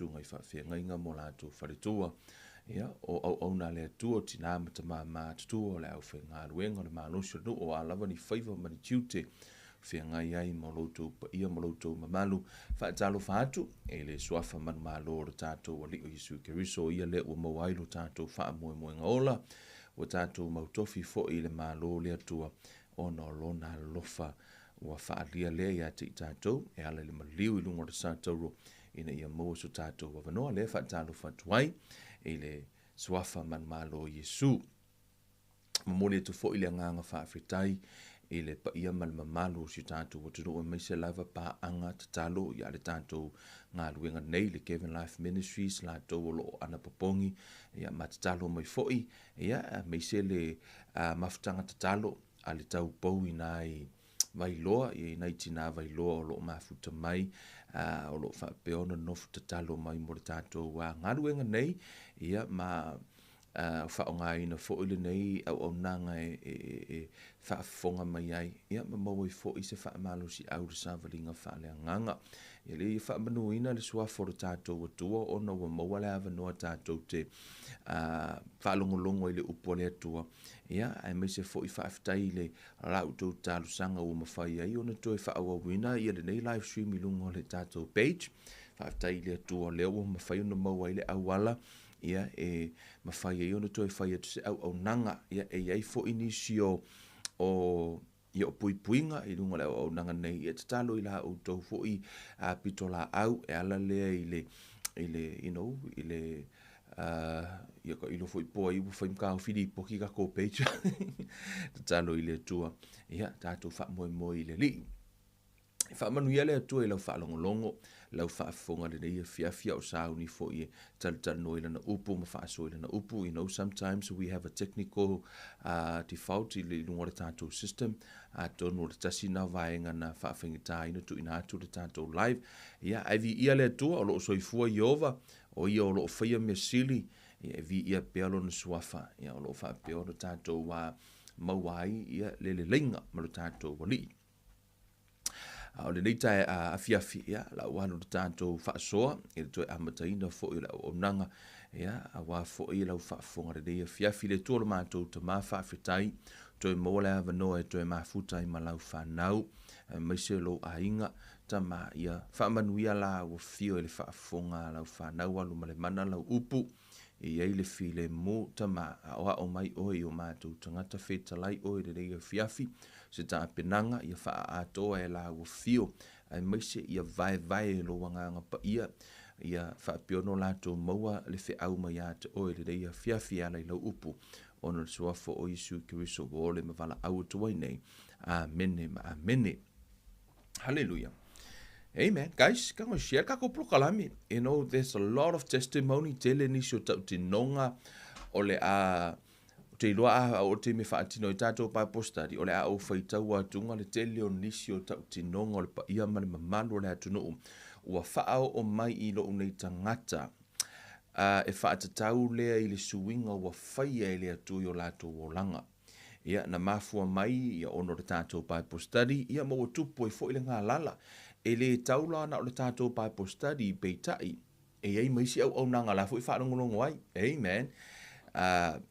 susuga i faafeagaiga ma o latou faletua. Ia, o auauna a le Atua, o tina ma tama matutua, o le aufaigaluega, o le malosi o le nuu, o a lava ni faiva ma ni tiute feagai ai ma lo outou paia ma lo outou mamalu. Faatalofa atu i le suafa manumalo o le tatou Alii o Iesu Keriso, o ia lea ua maua ai lo tatou faamoemoega ola, ua tatou mautofi foi i le Malo o le Atua ona o lona alofa ua faaalia lea ia te i tatou e ala i le maliu i luga o le sa tauro ina ia maua so tatou avanoa. Lea faatalofa atu ai i le suafa manumalo o Iesu. Momoli atu foi le agaga faafetai i le paia ma le mamalu o si o tatou atunuu, aemaise lava paaga tatalo ia le tatou galuega nei, le Kevin Life Ministries, latou o lo o anapopogi ia ma tatalo mai foi, ia aemaise le mafutaga tatalo a le taupou i nai Vailoa, ia i nai tina Vailoa o lo o mafuta mai, o lo o faapea ona nofo tatalo mai mo le tatou galuega nei, ia ma faaaogaina foi lenei auaunaga e faafofoga mai ai, ia ma maua ai foi se faamalosiau i le savaliga faaleagaga. Ia le ia faamanuina le suafa o le tatou Atua ona ua maua le avanoa tatou te faalogologo i le upu a le Atua, ia aemaise foi faafetai i le la outou talosaga ua mafai ai ona toe faaauauina ia lenei live stream i luga o le tatou page. Faafetai i le Atua o lea ua mafai ona maua ai le auala ia e mafai ai ona toe fai atu se auaunaga. Ia e i ai foi nisi o ia o puipuiga i luga o le auaunaga nei, ia tatalo i la outou foi pitolaau e ala lea i le i le you know i le ia ka ilo foi po ai ua fai ma taofi lipoti tatou page. Tatalo i le Atua, ia tatou faamoemoe i le Alii. E faamanuia le Atua i lau faalogologo, lau faafofoga i lenei afiafi, a o sauni foi e talatalanoa i lana upu ma faasoa i lana upu. You know, sometimes we have a technical default i luga o le tatou system. Atonu o le tasi na vaega na faafaigata ai na tuuina atu le tatou live. Ia, ae viia le Atua, o lo o soifua Ieova, o ia o lo o faia mea sili, ia e viia pea lona suafa, ia o lo o faapea ona tatou maua ai ia le leleiga ma lo tatou Alii. A o lenei tae afiafi, ia, la ua alu le tatou faasoa i le toe amataina foi o le auaunaga, ia, aua foi lau faafofoga lenei afiafi. Le Atua o le matou Tama, faafetai, toe maua le avanoa e toe mafuta ai ma lau fanau, aemaise lou aiga, Tama, ia faamanuia la ua fio i le faafofoga a lau fanau, alu ma le mana lau upu, e i ai le filemu, Tama, aoao mai oe i o matou tagata, fetalai oe i lenei afiafi, se tapenaga ia faaatoa e la ua fio, aemaise ia vaevae e lou Agaga Paia, ia faapea ona latou maua le feau mai ia te oe i lenei afiafi e ala i lau upu, ona o le suafa o Iesu Keriso ua ole ma valaau atu ai nei. Amene ma amene. Hallelujah. Amen. Guys, ka share ka ko prokalami. You know, there's a lot of testimony tele nisi o tautinoga o le a te iloa a o te me whaatino i tātou Bible study, o le a o whaitau atuga le tele o nisi o tautinoga o le paia ma le mamalu o le atunuu, ua whaao o mai i lou nei tangata, e whaatatau lea i le suiga ua whaia e le Atua i o latou olaga. Ia, na mafua mai ia ona o le tatou Bible study, ia ma ua tupu ai foi le galala. E le tau la na o le tatou Bible study, peitai, e i ai ma isi auaunaga la foi faalogologo ai. Amen.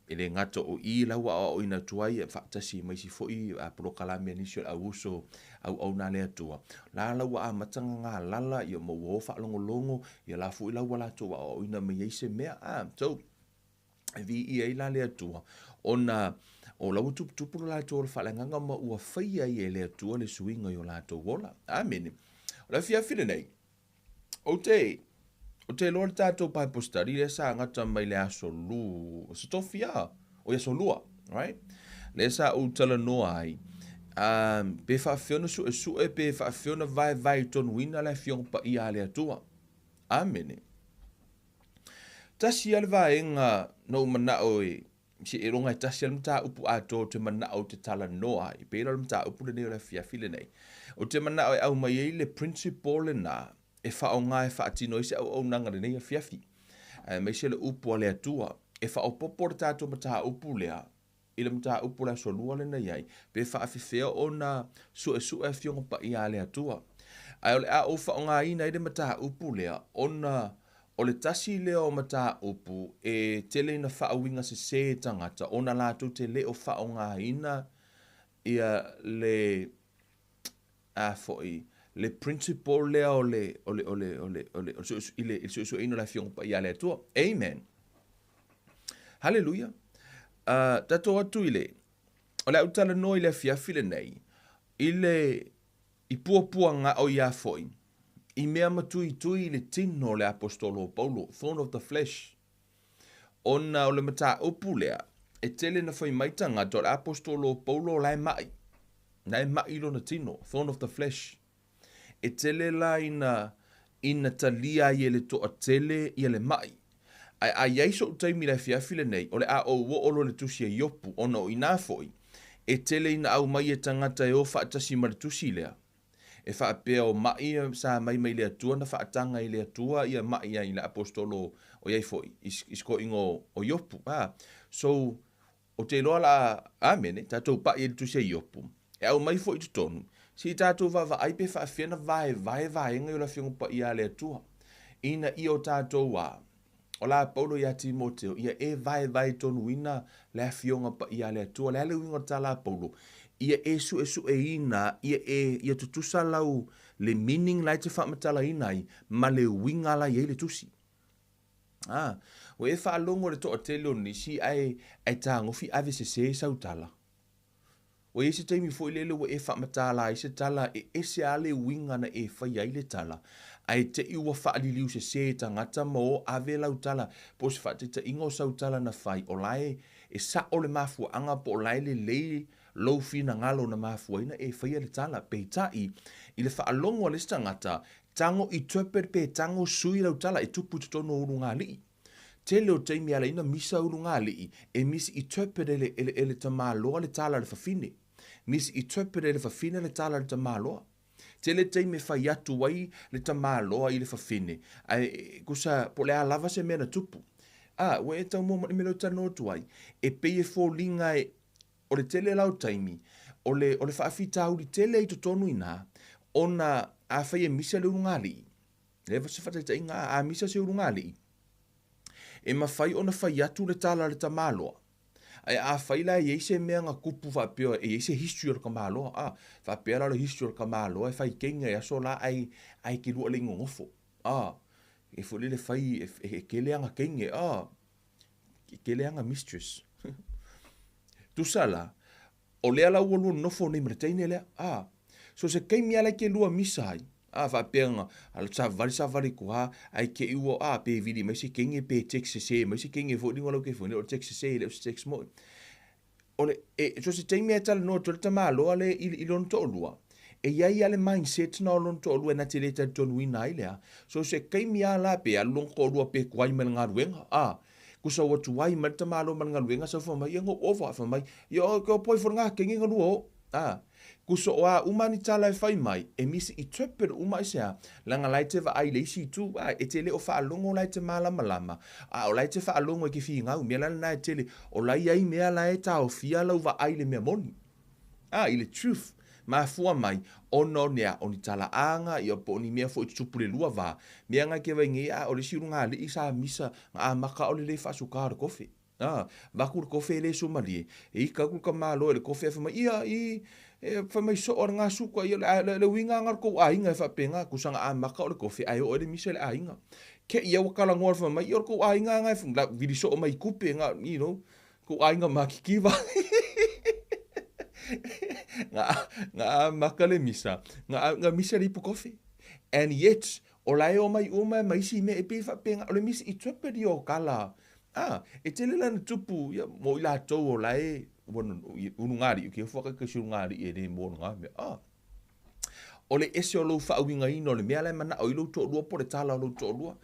E le gata o i la ua aoaoina atu ai, faatasi ma isi foi polokalame a nisi o le auuso auauna a le Atua. La la ua amata galala, ia ma ua o faalogologo, ia la foi la ua latou aoaoina mai ai se mea. So, e viia ai la le Atua, ona o la ua tuputupu lo latou ola faaleagaga ma ua faia ai e le Atua le suiga i o latou ola. Amene. O le afiafi lenei, ou te iloa le tatou Bible study lea sa gata mai le aso lu, se tofi a, o aso lua, right? Lea sa ou talanoa ai, pe faafefea ona suesue, pe faafefea ona vaevae tonuina le afioga paia a le Atua. Amene. Tasi a le vaega na ou manao e se e longa e tasi a le mataupu atoa o te manao te talanoa ai, pei la o le mataupu lenei o le afiafi lenei. O te manao e aumai ai le principle lena e faaaoga e faatino ai se auaunaga lenei afiafi. Aemaise le upu a le Atua, e faaopopo le tatou mataupu lea i le mataupu le aso lua lenei ai, pe faafefea ona suesue afioga paia a le Atua. Ae o le a ou faaaogaina ai le mataupu lea ona O le tasi lea o mataupu e tele ina faauiga sesē e tagata ona latou te le o faaaogaina ia le a foi le principle lea o le o le o le o le o le i le suesueina o le Afioga Paia a le Atua. Amen. Haleluia. Tatou atu i le o le a ou talanoa i le afiafi lenei i le i puapuaga o ia foi i mea matuitui i le tino o le Aposetolo o Paulo, thorn of the flesh, ona o le mataupu lea, e tele na fai mai tagata o le Aposetolo o Paulo la e ma'i, la e ma'i lona tino, thorn of the flesh. E tele la ina ina talia ai e le toatele ia le ma'i. Ae a i ai so'u taimi i le afiafi lenei, o le a ou oo loa i le tusi a Iopu, ona o inā foi, e tele ina aumai e tagata e o faatasi ma le tusi lea, e faapea o ma'i sa mai mai le Atua na faataga i le Atua ia ma'i ai le Aposetolo o iai foi i si toeaina o Iopu. A, so, Ou te iloa la, amene, tatou paʻi ai le tusi a Iopu, e aumai foi i totonu, se i tatou vaavaai pe faafefea na vaevae vaega i o le Afioga Paia a le Atua, ina ia o tatou a, o la Paulo iā Timoteo, ia e vaevae tonuina le Afioga Paia a le Atua. O le a le uiga o le tala a Paulo? Ia e suesueina, ia e, ia tutusa lau, le meaning la e te faamatalaina ai, ma le uiga la e i ai le tusi. A, ua e faalogo i le toatele o nisi ae, ae tagofi ave sese sau tala. Ua i ai se taimi foi lele ua e faamatala ai se tala e ese lava le uiga na e faia ai le tala, ae te i ua faaliliu sese e tagata ma o ave lau tala po o se faataitaiga o sau tala na fai o la e, e sao le mafuaaga po o la e lelei lou finagalo na mafua ai na e faia le tala. Peitai, i le faalogo a le isi tagata, Tago i interpret pe tago sui lau tala e tupu i totonu o ulugalii. Tele o taimi e ala ai na misa ulugalii e misinterpret e le, e le, e le tamaloa le tala a le fafine. Misinterpret e le fafine le tala a le tamaloa. Tele taimi e fai atu ai le tamaloa i le fafine, ae kusa po o le a lava se mea na tupu. A, ua e tau mua mai le mea lea ou te talanoa atu ai, e pei e foliga e, O le tele la o taimi, o le, o le faafitauli tele i totonu i ina, ona afai e misa le ulugalii, lea se faataitaiga, a misa se ulugalii, e mafai ona fai atu le tala a le tamaloa, ae afai la e i ai se mea na tupu faapea e i ai se history o le tamaloa, a, faapea la o le history o le tamaloa e fai kenya i aso la ae, ae te lua le i nonofo, a, e foi lele fai, e, e tele ana kenya, a, E tele ana mistress. Tusa la, o lea la ua lua nofo nei ma le teine lea. Ah, so se taimi lava la e te lua misa ai, ah, faapea na savali savali atu lava, ae te i ua, ah, pe vili mai se teine pe text sese mai se teine foi lea lau te foi nei, o le text sese e le o se text moi. O le, e, so se taimi e talanoa atu ai le tamaloa lea i, i lona toalua, e i ai lava le mindset na o lona toalua e na te le talitonuina ai lea. So se taimi lava la pe alu lona toalua pe tuai mai le galuega, a, kusa ua tuai mai le tamaloa ma le galuega sau fai mai, ia na ou ova, fai mai, ia o, ke o poi fo le gakenge galua o. A, kusa o a uma ni tala e fai mai, e misinterpret uma aisea, leaga la e te vaai i le isi itu, a, e te le o faalogo la e te malamalama, a o la e te faalogo e ke finau, mea la lena e tele, o la i ai mea la e taofia lau vaai i le mea moni, a, i le truth, mafua mai, ona o nea, o ni talaaga, ia po o ni mea foi e tutupu i le lua va, mea nga ke vai nei, a, o le isi ulugalii sa misa, nga amata o le le faasuka o le kofe. A, vaku le kofe e le sumalie, e ika aku le tamaloa i le kofe ae fai mai, ia, i, e, fai mai soo le gasuka, ia, le, le, le uiga aga o le tou aiga e faapena, kusa na amata o le kofe ae oo ai le misa i le aiga. Ke ia ua talanoa fai mai, ia o le tou aiga aga e, la, vili soo mai tupe, na, you know, tou aiga makikiva. Na, na amata le misa, na, na misa le ipu kofe. And yet, o la e omai uma ma isi mea e pei e faapena, o le misinterpret ia o tala A, e tele la na tupu, ia, mo i latou o la e, ua ulugalii, ke ofu aka se ulugalii e le mo ngā mea. A, o le ese o lou faauigaina o le mea la e manao i lou toalua po o le tala o lou toalua.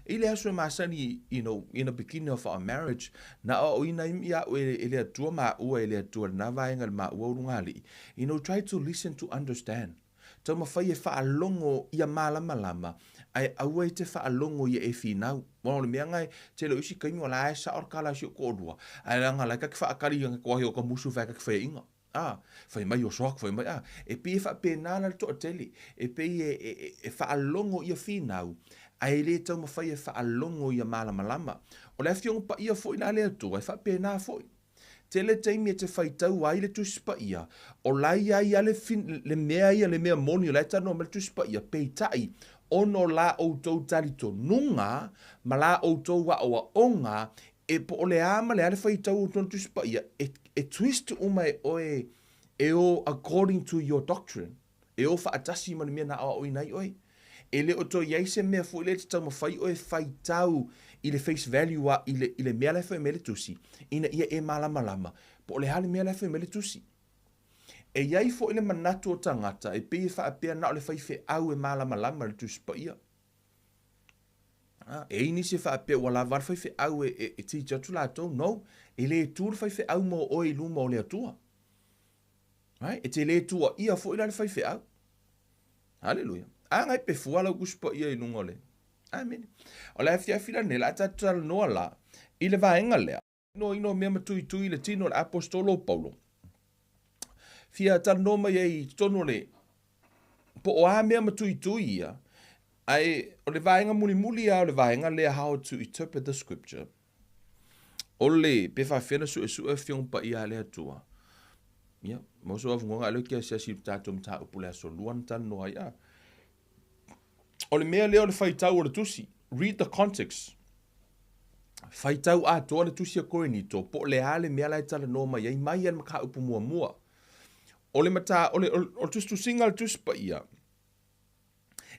I le aso e masani, you know, in the beginning of our marriage, na aoaoina ai iaʻu e, e le Atua maua e le Atua lena vaega i le maua ulugalii. You know, try to listen to understand. Taumafai e faalogo ia malamalama, ae aua e te faalogo ia e finau. Aua o le mea na e tele o isi taimi o la e sao le kala a si ou toalua, ae leaga la e ta te faatali i ana toahi o ka musu fai ta te faiaina. A, fai mai o soak, fai mai, a, e pei e faapena la le toatele, e pei e, e, e faalogo ia finau, Ae e le taumafai e faalogo ia malamalama. O le Afioga Paia foi la a le Atua, e faapena foi. Tele taimi e te faitau ai le Tusi Paia, o la e i ai lava le, le mea ia, le mea moni o la e talanoa mai le Tusi Paia, peitai, ona o la outou talitonuga ma la outou aoaoga, e po o le a ma le a le faitau o le Tusi Paia, e, e twist uma e oe e o according to your doctrine. E o faatasi ma le mea na aoaoina ai oe. E le o toe i ai se mea foi lea e te taumafai oe e faitau i le face value a, i le, i le mea la e fai mai ai le tusi, ina ia e malamalama po o le a le mea la e fai mai ai le tusi. E i ai foi le manatu o tagata e pei e faapea na o le faifeau e malamalama i le Tusi Paia. A, e i ai nisi e faapea ua lava le faifeau e, e, e teach atu latou. No, e le tu le faifeau mo oe i luma o le Atua. Right? E te le tuaia foi la le faifeau. Haleluia. A ngai pe fua lau Tusi Paia i luga o le. Amene. O le afiafi la nei, la tatou talanoa la i le vaega lea. No ino mea matuitui i le tino o le aposetolo o Paulo. Fia talanoa mai ai i totonu o le po o a mea matuitui ia, ae o le vaega mulimuli lava o le vaega lea how to interpret the scripture. O le pe faafefea ona suesue Afioga Paia a le Atua. Ia, mo sou avanoa a lea ou te asiasi i le tatou mataupu i le aso Lua na talanoa ai. A. O le mea lea o le faitau o le tusi, read the context. Faitau atoa le tusi a Korinito po o le a le mea la e talanoa mai ai mai le mataupu muamua. O le mata, o le, o le tusitusiga a le Tusi Paia,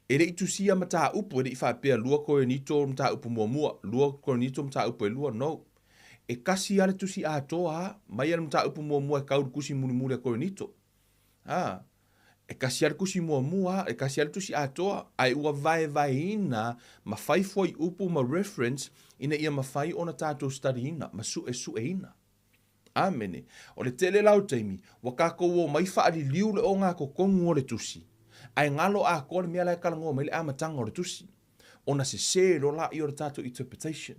e le i tusia mataupu, e le i faapea 2 Korinito mataupu muamua, 2 Korinito mataupu e lua, no. E kasi lava le tusi atoa a, mai le mataupu muamua e kau le tusi mulimuli a Korinito. A, e kasi lava le tusi muamua, e kasi lava le tusi atoa, ae ua vaevaeina ma fai fuaiupu ma reference ina ia mafai ona tatou study ina ma suesueina. Amene. O le tele la o taimi, ua tatou omai faaliliu le ogatotonu o le tusi, ae galo atoa le mea la e talanoa mai le amataga o le tusi, ona sese loa laia o le tatou interpretation.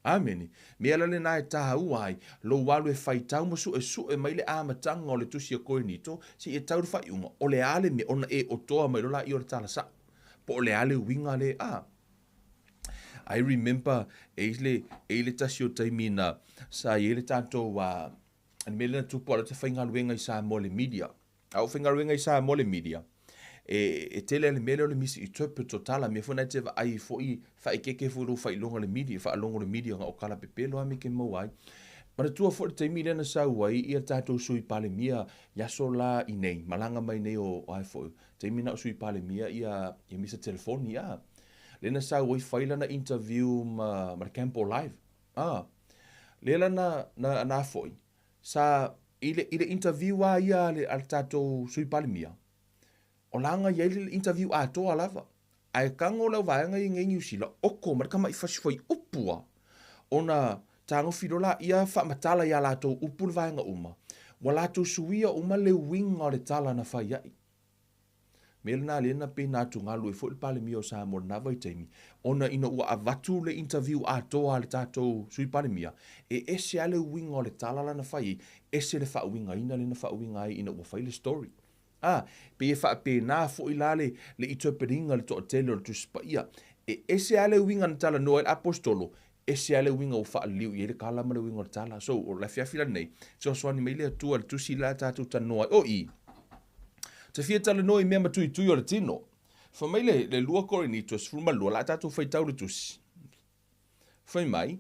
Amene. Mea la lena e tāua ai lou alu e faitau ma suesue mai le amataga o le tusi a Korinito seia tau le faaiuga, o le a le mea ona e otoa mai loa laia o le tala sao, po o le a le uiga le a. I remember e i le, e i le tasi o taimi na sa i ai le tatou uh, le mea lea na tupu a o te faigaluega i Samoa le media. A o faigaluega i Samoa le media, e, e tele le mea lea o le misinterpret o tala, mea foi na e te vaai foi, faaekeeke foi lou faailoga le media, faalogo le media na o tala pepelo a me ke maua ai. Manatua foi le taimi lea na sau ai ia tatou sui Palemia i aso la i nei, malaga mai nei o, o ai foi, taimi na o sui Palemia ia, ia Misa Telefoni, a. Lea na sau ai fai lana interview ma, ma le Campo Live. A, lea la na, na, na foi, sa, i le, i le interview a ia a le, a le tatou Sui Palemia, o la na i ai le interview atoa lava. Ae tago lau vaega ia nei Niu Sila, oko ma le tama'i fasi fuaiupu a, ona tagofi loa laia faamatala i a latou upu le vaega uma, ua latou suia uma le uiga o le tala na fai ai. Mea lena lea na pei na atugalu ai foi le Palemia o Samoa i lena vaitaimi, ona ina ua avatu le interview atoa a le tatou Sui Palemia, e ese lava le uiga o le tala la na fai ai, ese le faauigaina lea na faauiga ai ina ua fai le story. A, pei e faapena foi la le, le interpret ina i le toatele o le Tusi Paia. E ese lava le uiga na talanoa ai le Aposetolo, ese lava le uiga ua faaliliu i ai le tala ma le uiga o le tala. So, o le afiafi la lenei, fesoasoani mai le Atua i le tusi la tatou talanoa ai. O i, te fia talanoa i mea matuitui o le tino. Fai mai le, le 2 Korinito 12, la tatou faitau le tusi. Fai mai,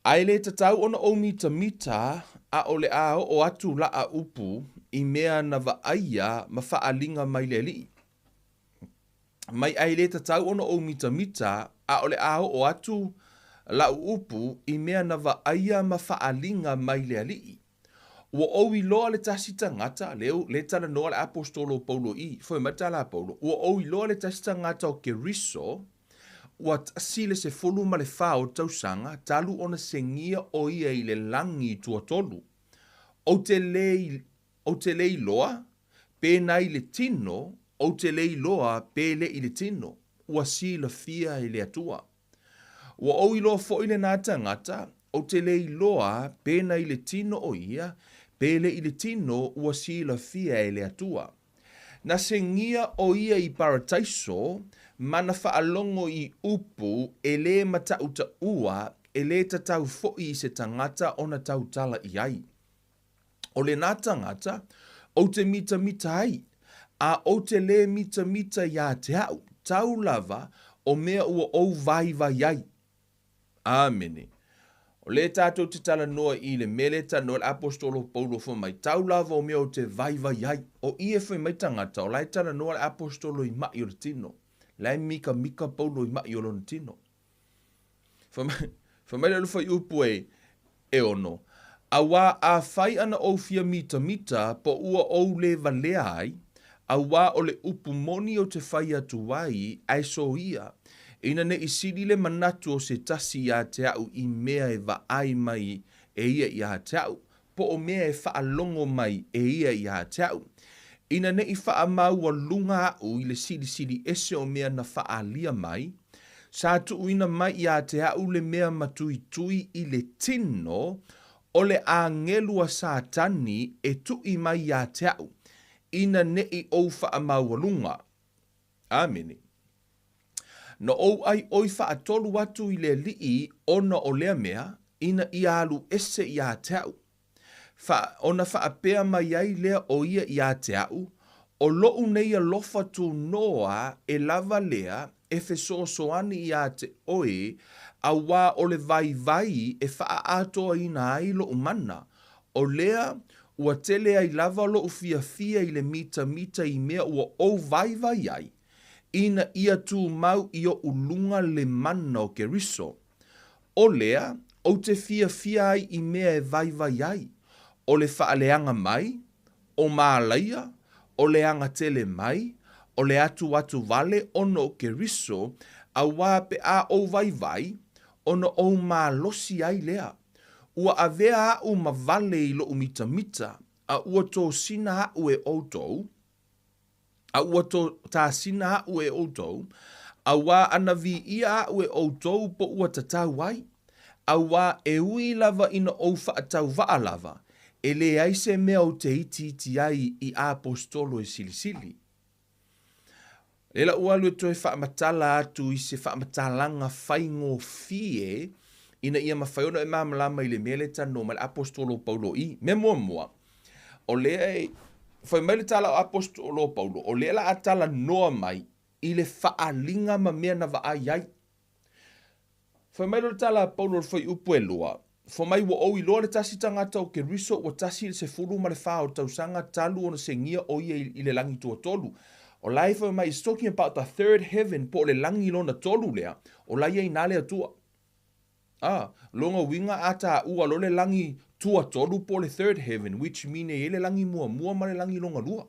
Ae le tatau ona ou mitamita, a o le a oo atu laa upu i mea na vaaia ma faaaliga mai le Alii. Mai ai le tatau ona ou mitamita, a o le a oo atu lau upu i mea na vaaia ma faaaliga mai le Alii. Ua ou iloa le tasi tagata, le, le talanoa le aposetolo o Paulo i, fai mai le tala a Paulo, ua ou iloa le tasi tagata o Keriso, ua tasi le 14 o tausaga talu ona segia o ia i le lagi tuatolu. Ou te le, ou te le iloa, pe na i le tino, ou te le iloa pe le i le tino, ua silafia e le Atua. Ua ou iloa foi lena tagata, ou te le iloa pe na i le tino o ia, pe le i le tino ua silafia e le Atua. Na segia o ia i Parataiso, Ma na faalogo i upu e lē mataʻutaʻua e lē tatau foʻi i se tagata ona tautala i ai. O lenā tagata, ou te mitamita ai, a ou te lē mitamita iā te aʻu, tau lava o mea ua ou vaivai ai. Āmene. O lea tātou te talanoa i le mea lea talanoa le Aposetolo Paulo fai mai, tau lava o mea ou te vaivai ai. O i e fai mai tagata, o la e talanoa le Aposetolo i maʻi o le tino. La e mikamika Paulo i maʻi o lona tino. Fai mai, fai mai le alu fuaiupu e, e ono, Auā afai ana ou fia mitamita po ua ou lē valea ai, auā o le upu moni ou te fai atu ai, ae soia, ina ne i sili le manatu o se tasi iā te aʻu i mea e vaai mai e ia iā te aʻu, po o mea e faalogo mai e ia iā te aʻu. Ina ne i faamaualuga aʻu i le silisili ese o mea na faaalia mai, Sa tuuina mai iā te aʻu le mea matuitui i le tino o le āgelu a Satani e tuʻi mai iā te aʻu, ina neʻi ou faamaualuga. Āmene. Na ou ʻai ʻoi faatolu atu i le Aliʻi ona o lea mea, ina ia alu ese iā te aʻu. Wha, ona faapea mai ai lea o ia iā te aʻu, O loʻu nei alofa tūnoa e lava lea e fesoasoani iā te ʻoe, auā o le vaivai e faaatoaina ai loʻu mana, o lea ua tele ai lava loʻu fiafia i le mitamita i mea ua ou vaivai ai, ina ia tumau i oʻu luga le mana o Keriso. O lea, ou te fiafia ai i mea e vaivai ai, o le faaleaga mai, o mālaia, o le agatele mai, o le atuatu wale ona o Keriso, auā pe a ou vaivai, ona ou malosi ai lea. Ua avea aʻu ma wale i loʻu mitamita, a ua tosina aʻu e ʻoukou, A ua tasina aʻu e ʻoukou, auā ana viia aʻu e ʻoukou po ua tatau ai, auā e ui lava ina ou faatauvaʻa lava, e leai se mea ou te itiiti ai i aposetolo e silisili. Lea ua alu e toe faamatala atu i se faamatalaga faigofie ina ia mafai ona e malamalama i le mea lea e talanoa mai le Aposetolo Paulo i. Mea muamua, o lea e fai mai le tala o Aposetolo Paulo, o lea la a talanoa mai i le faaliga ma mea na vaai ai. Fai mai le tala a Paulo le fuaiupu e lua, fai mai ua ou iloa le tasi tagata o Keriso ua tasi i le sefulu ma le fa o tausaga talu ona segia o ia i le lagi tuatolu. O la e fai mai, is talking about the third heaven, po o le lagi lona tolu lea, o la ia inā le Atua. A, lona uiga a taua lo le lagi tuatolu po o le third heaven, which mean e i ai le lagi muamua ma le lagi lona lua.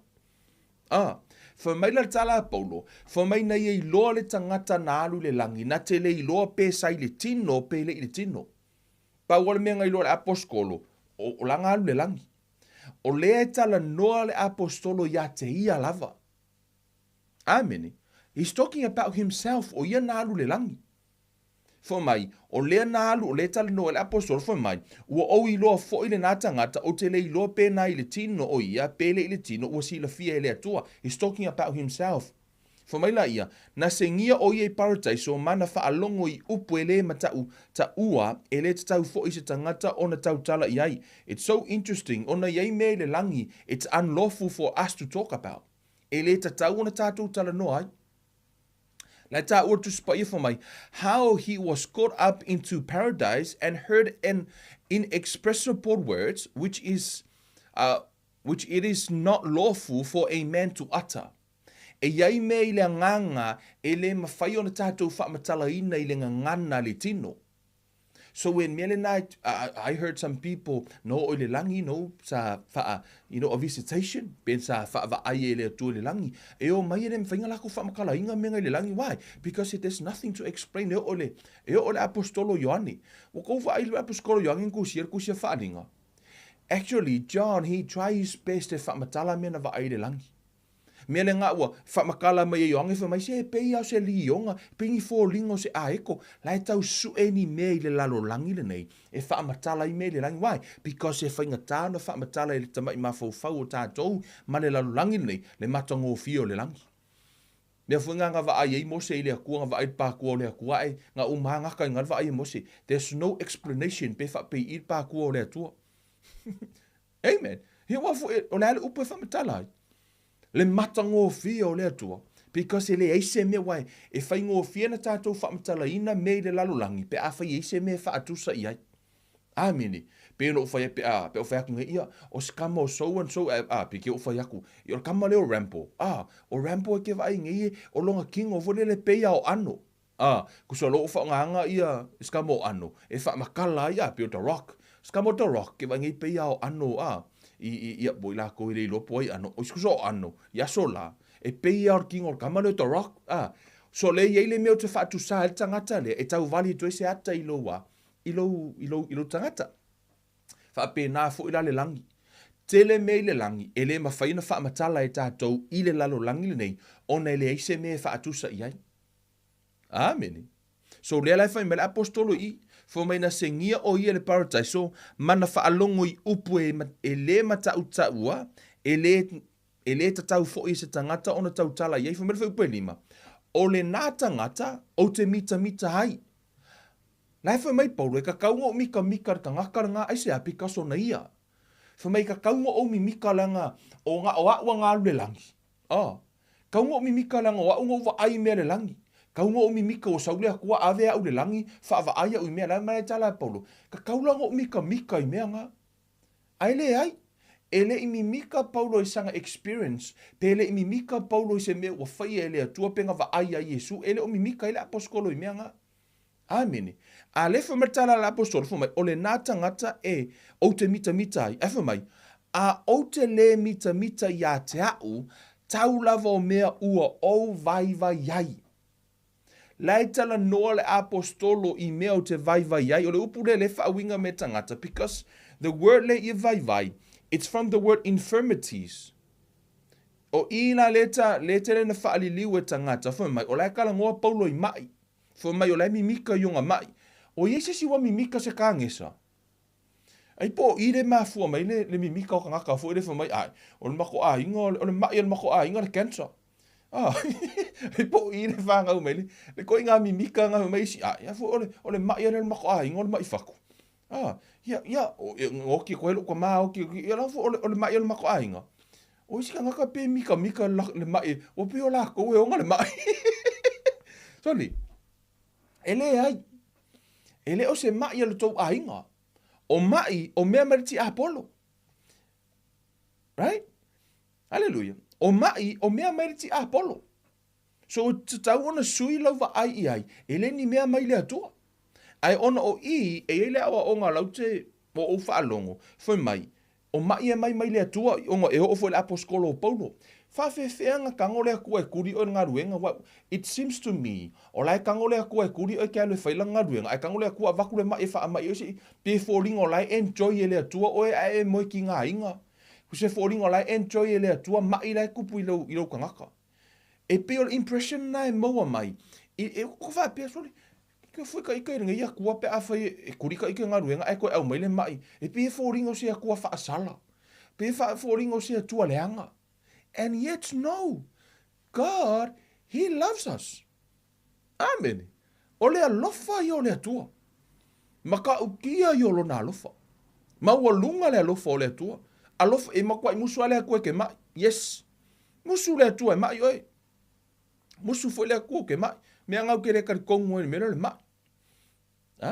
A, fai mai la le tala a Paulo, fai mai na ia iloa le tagata na alu i le lagi, na te le iloa pe sa i le tino pe le i le tino. Pau o le mea na iloa le aposetolo, o, o la na alu i le lagi. O lea e talanoa le aposetolo iā te ia lava. Amene. He's talking about himself, o ia na alu i le lagi. Fai mai, o lea na alu, o lea e talanoa i le aposetolo, fai mai, ua ou iloa foʻi lenā tagata, ou te le iloa pēnā i le tino o ia, pe le i le tino, ua silafia e le Atua. He's talking about himself. Fai mai la ia, na segia o ia i parataiso ma na faalogo i upu e lē mataʻu taʻua, e lē tatau foʻi i se tagata ona tautala i ai. It's so interesting, ona i ai mea i le lagi, it's unlawful for us to talk about. E lē tatau ona tātou talanoa ai. La e tāua Tusi Paia fai mai, How he was caught up into paradise and heard an inexpressible words which is uh, which it is not lawful for a man to utter. E i ai mea i le agaga e lē mafai ona tātou faamatalaina i le gagana a le tino. So when mea lena, I, I heard some people na oo i le lagi, no, sa faa, you know, a visitation, pe sa faavaai e le Atua i le lagi. E o mai e le mafai ona lakou faamatalaina mea i le lagi. Why? Because there's nothing to explain. E oo le, e oo le apostolo Ioane. Ua kou vaai i le apostolo Ioane na kusia le kusi a faaaliga. Actually, John, he try his best e faamatala mea na vaai i le lagi. Mea lena ua faamatala mai e Ioane fai mai, Se e pei lava o se lioga, e pei ni foliga o se aeko, la e tau sue ni mea i le lalolagi lenei e faamatala ai mea i le lagi. Why? Because e faigata ona faamatala e le tamaʻi mafaufau o tatou ma le lalolagi lenei le matagofie o le lagi. Mea foi nga nga vaai ai Mose i le Atua, nga vaai le pākua o le Atua ae nga uma gaka i nga le vaai e Mose. There's no explanation pe faapei i le pākua o le Atua. Amen. Ia ua foi, o le a le upu e faamatala ai? Le matagofie o le Atua. Because e leai se mea aua e faigofie na tatou faamatalaina mea i le lalolagi pe afai e i ai se mea e faatusa i ai. Amene. Pei ona ou fai pe a, pe ou fai atu nei, ia, o se kama o so and so, a, a, pei ke ou fai atu, ia o le kama lea o Rambo. A, o Rambo e ke vaai nei e, o lona kino foi lele pei a o ano. A, kusa lo ou faogaga ia se kama o ano, e faamatala ai, a, pei o The Rock. Se kama o The Rock, ke vaai nei pei a o ano, a, i, i, ia, po i lakou e le iloa po ai ano, o kusa o ano, i aso la, e pei a o le kino o le kama lea o The Rock, a. So le i ai le mea ou te faatusa ai le tagata lea, e tauvali atu ai se ata i lou a, i lou, i lou, i lou tagata. Faapena foi la le lagi. Tele mea i le lagi e le mafai ona faamatala e tatou i le lalolagi lenei ona e leai se mea e faatusa i ai. Amene. So lea la e fai mai le aposetolo i i, fai mai na segia o ia i le paradaiso ma na faalogo i upu e, e le matautaua, e le, e le tatau foi e se tagata ona tautala i ai. Fai mai le fuaiupu e lima, o lenā tagata ou te mitamita ai. La e fai mai Paulo, e kakau ngo mikamika le tagata lena, aisea pikaso na ia. Fai mai kakau ngo ou mimika leaga o nga o a'u a galu le lagi. Oh. Kau ngo mimika leaga o a'u ngo vaai i mea le lagi. Kau ngo mimika ua sau le Atua ave a'u le lagi, faavaai a'u i mea la mai le tala a Paulo, kakau la ngo mikamika i mea nga. Ae leai, e le i mimika Paulo i sana experience, pe le i mimika Paulo i se mea ua faia e le Atua pe nga vaai a Iesu, e le o mimika ai le aposetolo i mea nga. Amene. A le fai mai le tala a le aposetolo, fai mai, o lenā tagata e ou te mitamita ai, ae fai mai, a ou te lē mitamita iā te a'u, tau lava o mea ua ou vaivai ai. La e talanoa le aposetolo i mea ou te vaivai ai, o le upu lea le faauiga mea tagata, because the word lea ia vaivai, it's from the word infirmities. O i la le ta, le tele na faaliliu e tagata, fai mai, o la e talanoa Paulo i ma'i. Fai mai o la e mimika i ona ma'i. O i ai se isi ua mimika se kāgesa? Ai po o i le mafua mai le, le mimika o tagata foi le fai mai, ai, o le matou aiga, o le, o le ma'i o le matou aiga le cancer. Ah, ai po o i le whānau mai le, le koiga mimika nga fai mai isi, ai, a foi o le, o le ma'i a le matou aiga o le ma'i fatu. Ah, ia, ia, o, e, oki koe lou tama, oki, oki, ia la foi o le, o le ma'i o le matou aiga. O isi tagata pe mikamika le ma'i, ua pei o lakou e ona le ma'i. Soli, e leai, e le o se ma'i a le tou aiga. O ma'i, o mea mai le tiapolo. Right? Hallelujah. O ma'i, o mea mai le tiapolo. So e tatau ona sui lau vaai i ai, e le ni mea mai le Atua. Ae ona o i, e i ai le aoaoga lau te o ou faalogo, fai mai, o maʻi e mai mai le Atua, ona e oo foi le aposetolo o Paulo. Faafefea na tago le Atua e tuli oe i le galuega, wa, it seems to me, o la e tago le Atua e tuli oe e te alu e fai lana galuega, ae tago le Atua avatu le maʻi e faamaʻi oe se i, pe foliga o la e enjoy e le Atua oe ae e moe tigaina. Se foliga o la e enjoy e le Atua maʻi la e tupu i lou, i lou tagata. E pei o le impression lena e maua mai, i, e, ko faapea, sole, ke foi ka ika i lenei Atua pe afai e kuli ka ika i galuega ae toe aumai le maʻi, e pei e foliga o se Atua faasala, pei e foliga o se Atua leaga. And yet no, God, He loves us. Amene. O le alofa ia o le Atua. Makaʻukia ia o lona alofa. Maualuga le alofa o le Atua. Alofa, e matuai musu lava le Atua e ke maʻi. Yes. Musu le Atua e maʻi oe. Musu foi le Atua ke maʻi. Mea ngau ke le talitonu ai le mea lea o le maʻi.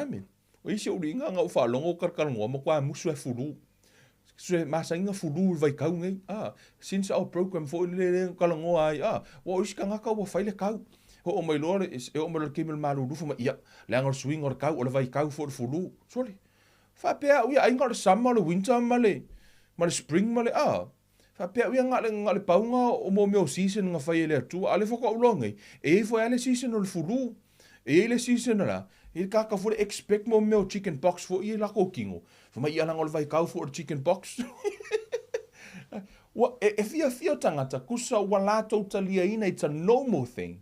Amen. O isi ou liga nga ou faalogo o talatalanoa matua musu e fulu. Se masani na fulu i le vaitau nei. Ah, since our program foi lele lea na talanoa ai, ah, ua o isi tagata ua fai le kau. Oo mai loa le, e oo mai loa le taimi o le malulu fai mai, ia, leaga o le suiga o le kau, o le vaitau foi o le fulu. Sole, faapea au ia aiga o le summer, o le winter ma le, ma le spring ma le, ah, Faapea au ia na o le pau na o mo mea o season na fai e le Atua, a o lea faatoa ou iloa nei, e i ai foi lava le season o le fulu, e i ai le season o le a, e i ai le tagata foi lea e expect mo mea o chicken pox foi ia i latou tino, fai mai ia leaga o le vaitau foi o le chicken pox. Ua, e, e fiafia tagata, tusa ua latou taliaina, it's a normal thing.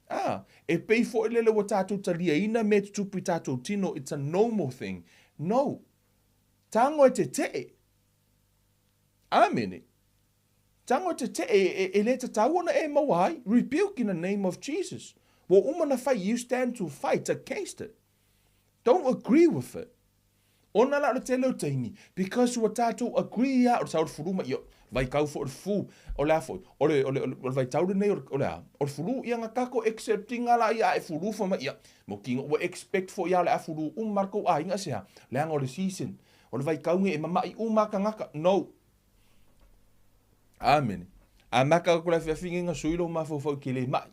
Ah, e pei foi lele ua tatou taliaina mea e tutupu i tatou tino, it's a normal thing. No. Tago e tetee. Amene. Tago e tetee, e, e le tatau ona e maua ai. Rebuke in the name of Jesus. Ua uma na fai, you stand to fight against it. Don't agree with it. Ona la o le tele o taimi, because ua tatou agree lava, o le sao o le fulu ma ia, vaitau foi o le fu, o le a foi, o le, o le, o le vaitau lenei o le, o le a, o le fulu, ia na tatou accept ina la ia a e fulu fai mai, ia, mo kino, ua expect foi lava o le a fulu uma le tou aiga, aisea? Leaga o le season, o le vaitau lenei e mama'i uma lava tagata, no. Amene. A maka atu le afiafi nei na sui lou mafaufau i ke le ma'i.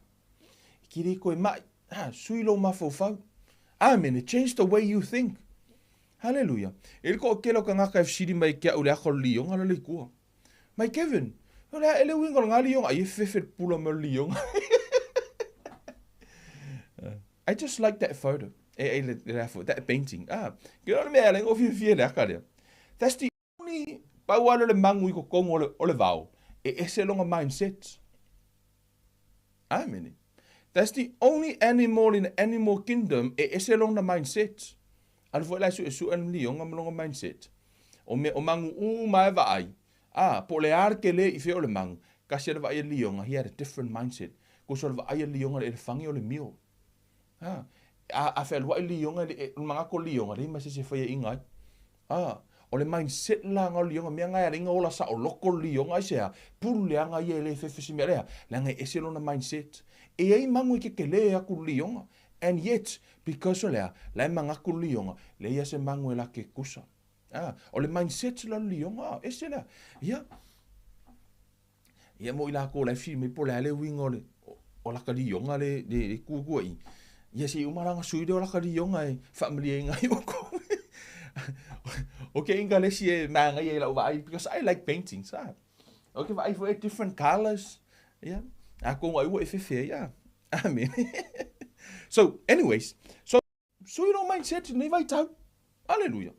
I ke le koe ma'i. Ha, sui lou mafaufau. Amene. Change the way you think. Haleluia. E le toatele o tagata e fesili mai ke au le aka o le lioga la le i tua. Mai Kevin, o le a ele uiga o lena lioga, ai e fefe le pula mai o le lioga. I just like that photo. E, e, le, le, that painting. Ah, ke o le mea le ngo fiafia le aka lea. That's the only pau lava lea o le magu i totonu o le, o le vao, e ese lona mindset. Amene. That's the only animal in the animal kingdom e ese lona mindset. Alu foi la e suesue le lioga ma lona mindset. O mea, o magu uma e vaai, a, po o le a le tele i fea o le magu, kasi a le vaai a le lioga, he had a different mindset. Kosa o le vaai a le lioga i le elefangi o le mio. A, a, a fealuai le lioga, le manatu o le lioga, leai ma se isi e faiaina ai. A, o le mindset la nga o le lioga, mea nga e ala ai ona ola saoloko le lioga, aisea? Pulu leaga ia e le fefe se mea lea, leaga e ese lona mindset. E i ai magu e kekelē aku le lioga, and yet, because o le a? La e manatu le lioga, leai a se magu e lake kusa. A, o le mindset la o le lioga, ese lea. Ia, Ia mo i lakou la e fesili mai po o le a le uiga o le o laka lioga le le le kukua i. Ia se i uma la ona sui lea o laka lioga e faamalieina ai outou. O ke English e manaia i lau vaai because I like paintings ah. O ke vaai foi e different colours. Ia, atonu ai ua e fefe ai ah. Amene. So anyways, so Sui lou mindset i lenei vaitau. Aleluia.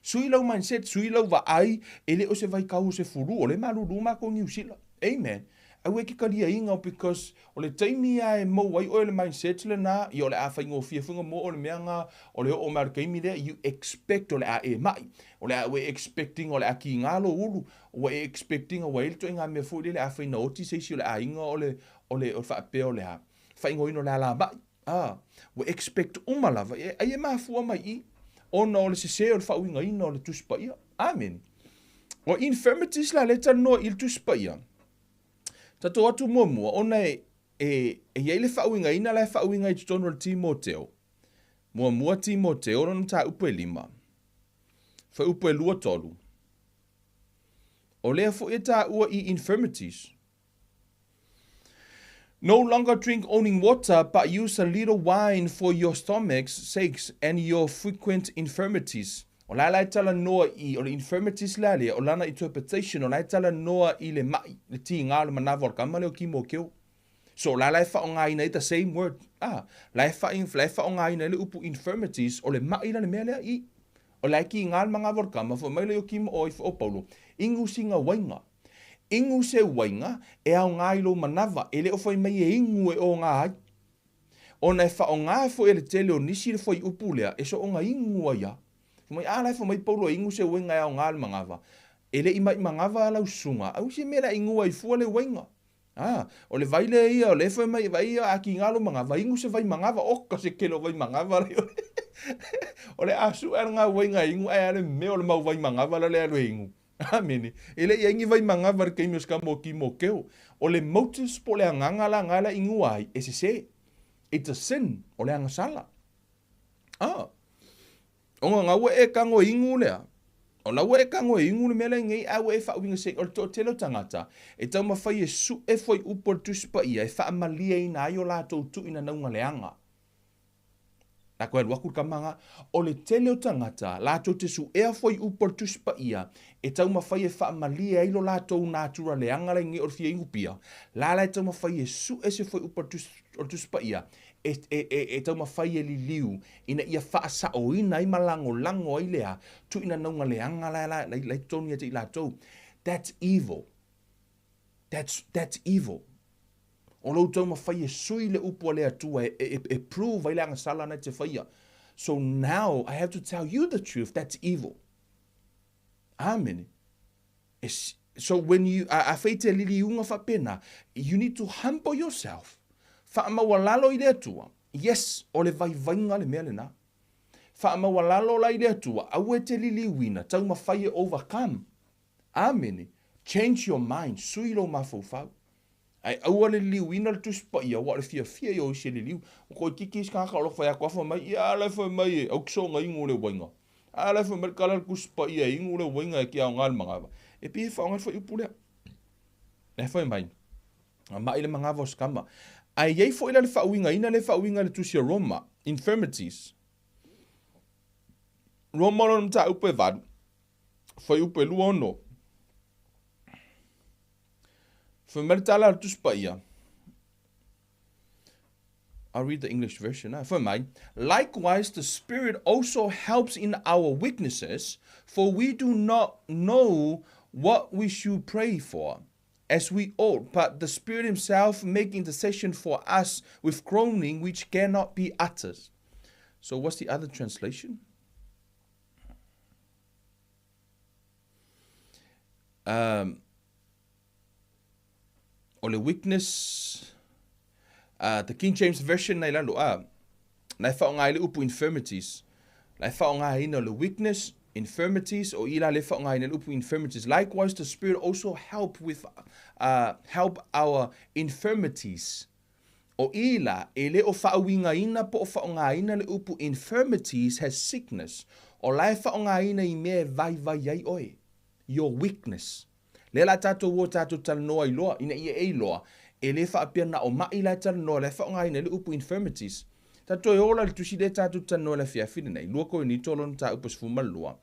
Sui lou mindset, sui lou vaai, e le o se vaitau o se fulu, o lea e malulu matou i Niu Sila. Amen. Aua e te taliaina because o le taimi lava e maua ai oe le mindset lena, ia o le a faigofie foi ona maua oe le mea lena, o le oo mai o le taimi lea, you expect o le a e mai. O le a ua e expect ina o le a kiga lou ulu, ua e expect ina ua i ai le ituaiga mea foi lele afai na oti se isi o le aiga o le, o le, o le faapea o le a faaigoaina o le alamai. Ā, ua expect uma lava, e, ai e mafua mai i, ona o le sesē o le faauigaina o le Tusi Paia. Amene. O infirmities la lea e talanoa i le Tusi Paia, tatou atu muamua, ona e, e, e i ai le faauigaina la e faauiga i totonu o le Timoteo. Muamua Timoteo, lona mataupu e 5. Fuaiupu e 2, 3. O lea foi e taua i infirmities. No longer drink only water, but use a little wine for your stomach's sakes and your frequent infirmities. O la la e talanoa i, o le infirmities la lea, o lana interpretation, o la e talanoa i le ma'i, le tiga o le manava o le tama lea o Timoteo. So o la la e faaaogaina ai the same word. Ah, la e wha, la e faaaogaina ai le upu infirmities, o le ma'i la le mea lea i. O la e kiga le manava o le tama, fai mai lea o Timo, o, o Paulo, inu sina uaiga. Inu se uaiga e aoga i lou manava, e le o fai mai e inu e oga ai. Ona e faaaoga foi e le tele o nisi le fuaiupu lea e soona inu ai a. Fai mai, a la e fai mai Paulo e inu se uaiga e aoga i le manava. E le i mai manava lau susuga, au se mea la inu ai fua le uaiga. A, o le vai lea ia, o lea e fai mai, vai ia a kiga lou manava, inu se vai manava, oka se tele o vai manava la O le a sue a le ga uaiga e inu, ae a le mea o le mau vai manava la le alu e inu. Amene. E le i ai ni vai manava i le taimi o se kama o Timoteo. O le motives po o le agaga la na la inua ai, e sesē. It's a sin. O le agasala. Ah. Ona na ua e tago e inu lea. O la ua e tago e inu le mea lea nei, a ua e faauiga se, o le toatele o tagata, e taumafai e suʻe fuaiupu a le Tusi Paia e faamalieina ai o latou tuuina nauga leaga. La koe alu atu le tama na. O le tele o tagata, latou te suea fuaiupu a le Tusi Paia e taumafai e faamalie ai lo latou natura leaga la i nei o le fia inu pia, la la e taumafai e sue se fuaiupu a le Tusi, o le Tusi Paia e, e, e, e taumafai e liliu ina ia faasaoina ai ma lagolago ai lea tuuinanauga leaga la, la, la, la i totonu ia te i latou. That's evil. That's, that's evil. O lou taumafai e sui le upu a le Atua e, e, e prove ai le agasala na e te faia. So now I have to tell you the truth, that's evil. Amene. E, So when you, afai e te liliuga faapena, you need to humble yourself. Faamaualalo i le Atua. Yes, o le vaivaiga le mea lena. Faamaualalo la i le Atua, aua e te liliuina, taumafai e overcome. Amene. Change your mind, sui lou mafaufau. Ae aua le liliuina le Tusi Paia, aua o le fiafia ia o isi e liliu. Ua toeitiiti isi tagata o lo o fai atu afa mai, ia a la e fai mai e, au te soona inu le uaiga. A la e fai mai le tala a le Tusi Paia e inu le uaiga e te aoga le manava. E pei e faaaoga le fuaiupu lea. E fai mai, a mai le manava o se tama. Ae i ai foi la le faauigaina lea e faauiga e le Tusi a Roma, infirmities. Roma lona mataupu e 8, fuaiupu e 26. Fai mai le tala a le Tusi Paia, I'll read the English version. Fai mai, Likewise the Spirit also helps in our weaknesses, for we do not know what we should pray for as we ought, but the Spirit himself make intercession for us with groaning which cannot be uttered. So what's the other translation? Um, o le weakness, uh, the King James Version nei lalo, ah, na e whaonga i le upu infirmities, na e whaonga ina le weakness, infirmities, o ila le whaonga ina le upu infirmities. Likewise, the Spirit also help with, uh, help our infirmities. O i la, e le o faauigaina po o faaaogaina le upu infirmities has sickness, o la e faaaogaina i mea e vaivai ai oe, your weakness. Lea la tatou o tatou talanoa iloa, ina ia e iloa, e le faapea na o maʻi la e talanoa, la e faaaogaina ai le upu infirmities. Tatou e ola i le tusi lea tatou te talanoa i le afiafi lenei, 2 Korinito lona mataupu 12.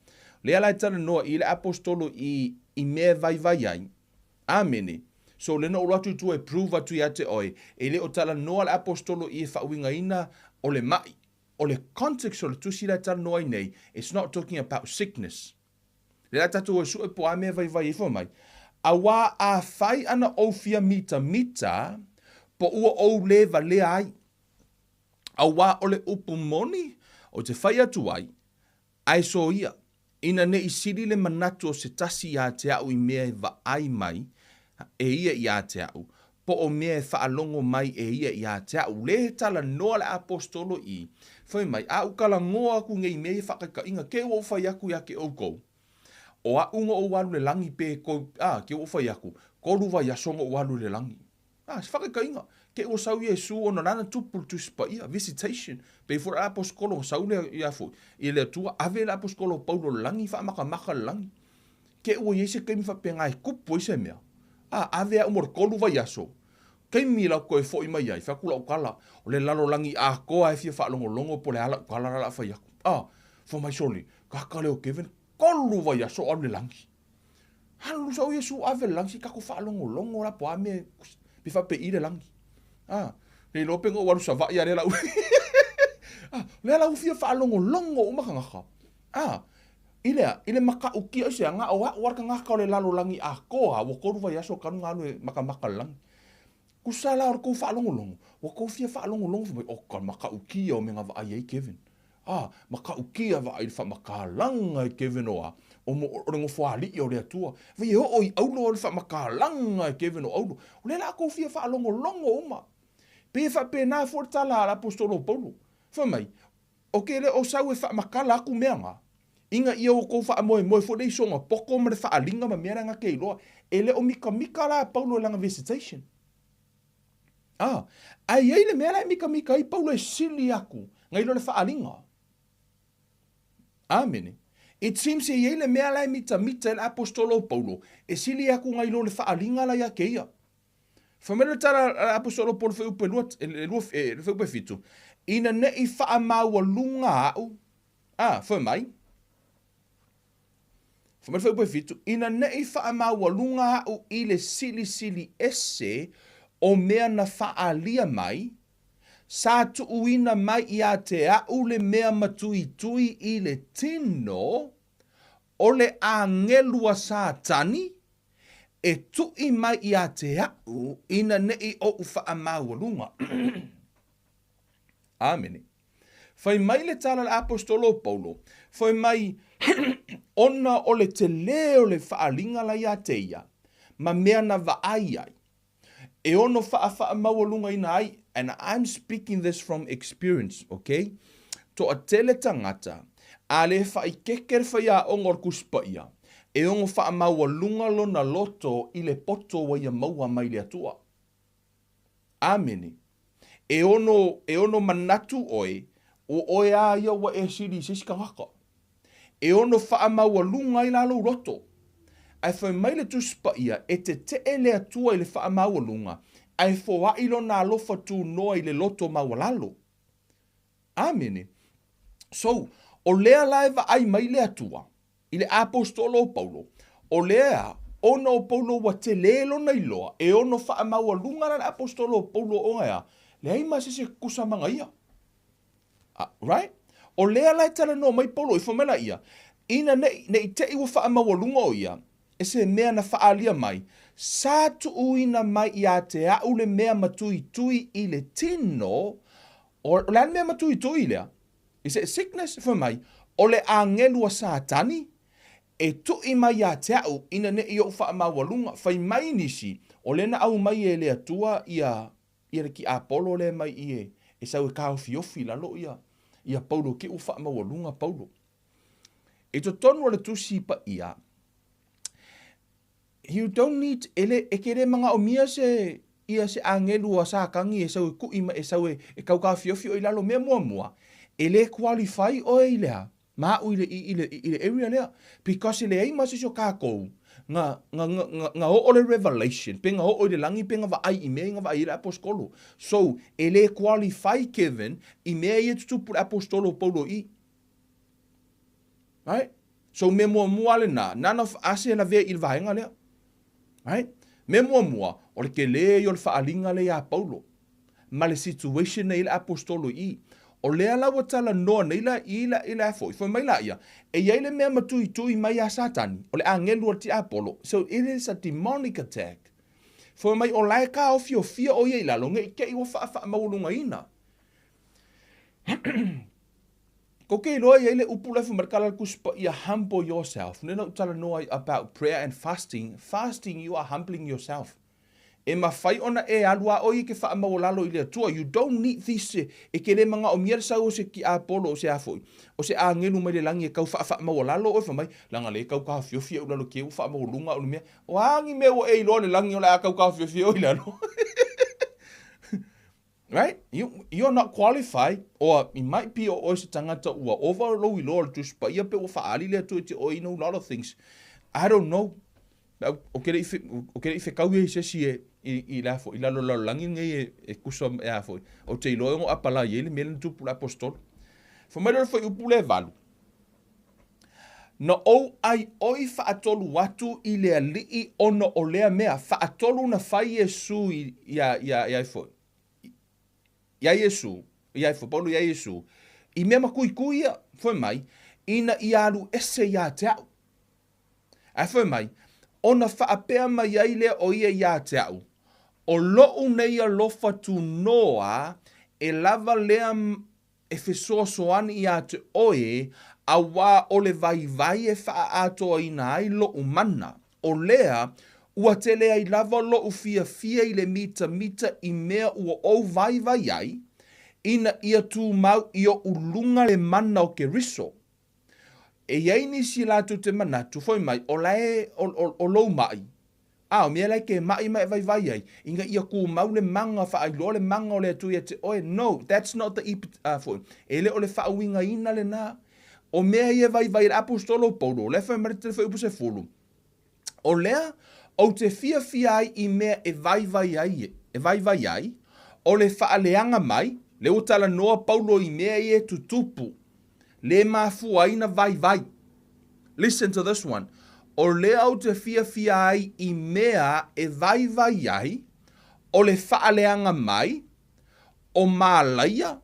Lea la e talanoa i le Aposetolo i, i mea e vaivai ai, Amene. So le na ou alu atu i tua e prove atu ia te oe, e le o talanoa le Aposetolo i e faauigaina o le maʻi. O le context o le tusi la e talanoa ai nei, it's not talking about sickness. Lea la tatou o e sue po o a mea vaivai ai fai mai, Auā afai ana ou fia mitamita, po ua ou le valea ai. Auā o le upu moni, ou te fai atu ai, Ae soia, ina ne i sili le manatu o se tasi iā te a'u i mea e vaai mai e ia iā te a'u, po o mea e faalogo mai e ia iā te a'u. Le talanoa le Aposetolo i, fai mai, A'u kalagoa aku nei mea ia faakaikaʻiga, ke ua ou fai aku iā ke ʻoukou, o aʻu na ou alu le lagi pe kou, a, ke ua ou fai aku, kolu waiaso na ou alu le lagi. A, se faakaitaiga, te ua sau Iesu ona lana tupu le Tusi Paia, visitation, pei foi le aposetolo na sau lea ia foi, i le Atua, ave le aposetolo o Paulo le lagi, faamakamaka le lagi. Te ua i ai se taimi faapena e tupu ai se mea. A, ave au mo le tolu vaiaso, taimi la toe foi mai ai, fai atu lau tala, o le lalolagi atoa e fia faalogologo po o le a lau tala la o le a fai atu. A, fai mai sole, kaka lea o Kevin, tolu vaiaso o alu le lagi. Alu sau Iesu ave le lagi, se tatou faalogologo la po o a mea pe faapei le lagi. A, le iloa pe na ou alu Savaii a lea la A, lea la ua fia faalogologo uma tagata. A, i lea, i le matautia i se aga o a'u a le tagata o le lalolagi atoa, ua tolu vaiaso talu ona alu e makamaka le lagi. Tusa la o le tou faalogologo, ua tou fia faalogologo fai mai, o ka matautia o mea na vaai ai Kevin. A, matautia vaai i le faamatalaga e Kevin o a, o mo, o le nofoalii o le Atua. Vai e oo i auro o le faamatalaga e Kevin o auro. O lea la a tou fia faalogologo uma. Pei e faapena foi le tala a le Aposetolo o Paulo. Fai mai, O ke le o sau e faamatala aku mea na, ina ia outou faamoemoe foi le isoga poto ma le faaaliga ma mea la na te iloa. E le o mikamika la a Paulo i lana visitation. A, ae i ai le mea la e mikamika ai Paulo e sili aku nai lo le faaaliga. Amene. It seems e i ai le mea la e mitamita ai le Aposetolo o Paulo e sili aku nai lo le faaaliga la ia keia. Fai mai le tala a le Aposetolo o Paulo fuaiupu e lua, e lua, e, fuaiupu e fitu, ina ne i faamaualuga a'u, a, fai mai, fai mai le fuaiupu e fitu, ina ne i faamaualuga a'u i le silisili ese o mea na faaalia mai, sa tuuina mai ia te a'u le mea matuitui i le tino o le agelu a Satani, e tuʻi mai ia te aʻu ina neʻi oʻu faamaualuga. Amene. Fai mai le tala a le Aposetolo o Paulo, fai mai, ona o le telē o le faaaliga la ia te ia, ma mea na vaai ai, e ono faafaamaualugaina ai, and I'm speaking this from experience, okay? Toatele tagata, a le faaikeke le faiaoga o le Tusi Paia, e ono faamaualuga lona loto i le poto ua ia maua mai le Atua. Amene. E ono, e ono manatu oe, o oe a ia ua e sili i se isi tagata. E ono faamaualuga ai la lou loto. Ae fai mai le Tusi Paia, e tetee le Atua i le faamaualuga, ae foai lona alofa tunoa i le loto maualalo. Amene. So, o lea la e vaai mai le Atua i le aposetolo o Paulo, o lea, ona o Paulo ua tele lona iloa, e ono faamaualuga la le aposetolo o Paulo ona e a? Leai ma se isi e tutusa ma ia. Right? O lea la e talanoa mai Paulo i fai mai la ia, ina nei, nei te i ua faamaualuga o ia, e se mea na faaalia mai, sa tuuina mai ia te a'u le mea matuitui i le tino, o le a le mea matuitui lea? Is it sickness? Fai mai, o le agelu a Satani, e tui mai ia te a'u ina ne i ou faamaualuga. Fai mai nisi, o lea na aumai e le Atua ia ia le tiapolo lea mai i e, e sau e taofiofi i lalo ia, ia Paulo te i ua faamaualuga Paulo. I totonu o le Tusi Paia, you don't need, e, le, e te le manaomia se, ia se agelu a Satani e sau e kui mai, e sau e, e tau taofiofi oe i lalo. Mea muamua, e le qualify oe i le a? Ma a'u i le, i le, i le area lea. Because e leai ma se isi o kākou na, na, na, na oo le revelation, pe na oo i le lagi, pe na vaai i mea ia na vaai ai le aposetolo. So, e le qualify Kevin i mea ia e tutupu i le aposetolo o Paulo i i. Right? So, mea muamua lena, none of us e lavea i le vaega lea. Right? Mea muamua, o le tele ia o le faaaliga lea iā Paulo. Ma le situation na i ai le aposetolo i i. O lea la ua talanoa nei la i la i la foi, fai mai la ia, e i ai le mea matuitui mai iā Satani, o le agelu a le tiapolo, so it is a demonic attack. Fai mai o la e taofiofia o ia i lalo, ne i te i ua faafaamaualugaina. Kou ke iloa e i ai le upu la e fai mai le tala a le Tusi Paia, humble yourself. Lea na ou talanoa ai about prayer and fasting, fasting you are humbling yourself. E mafai ona e alu a ʻoe e ke faamaualalo i le Atua. You don't need this, e ke le manaomia le sau o se tiapolo o se a foi, o se agelu mai le lagi e kau faafaamaualalo ʻoe fai mai, leaga lea e kau taofiofi au i lalo ke ua faamaualuga au i le mea. O a ni mea ua e iloa le lagi o le a kau taofiofi ai ʻoe i lalo? Right? You, you're not qualified, or it might be o ʻoe se tagata ua ova lou iloa o le Tusi Paia pe ua faaali le Atua i te ʻoe, you know a lot of things. I don't know. Ou te le i, ou te le i fetau ia i se isi e, i, i le a foi, i lalo lalolagi lenei e, e tusa, e a foi. Ou te iloa e ono apalai ai le mea lea na tupu i le aposetolo. Fai mai lea o le fuaiupu lea e valu, Na ou ʻaiʻoi faatolu atu i le Alii ona o lea mea, faatolu na fai Iesū i, iā, iā, iā foi, iā Iesū, iā foi, Paulo iā Iesū, i mea matuitui ia, fai mai, ina ia alu ese iā te a'u. Ae fai mai, ona faapea mai ai lea o ia iā te a'u, O loʻu nei alofa tunoa e lava lea e fesoasoani iā te ʻoe, auā o le waiwai e faaatoaina ai loʻu mana, o lea, ua tele ai lava loʻu fiafia i le mitamita i mea ua ou waiwai ai, ina ia tumau i oʻu luga le mana o Keriso. E i ai nisi latou te manatu, fai mai, o la e, o, o, o lou maʻi, a, o mea la e ke maʻi ma e waiwai ai, ina ia tumau le maga, faailoa le maga o le Atua ia te ʻoe. No, that's not the, a, foi, e le o le faauigaina lena. O mea ia e waiwai ai le aposetolo o Paulo, o lea e fai mai le fuaiupu 10, O lea, ou te fiafia ai i mea e vaivai ai, e vaivai ai, o le faaleaga mai, lea ua talanoa Paulo i mea ia e tutupu, le mafua ai na vaivai. Listen to this one. O lea ou te fiafia ai i mea e vaivai ai, o le faaleaga mai, o mālaia,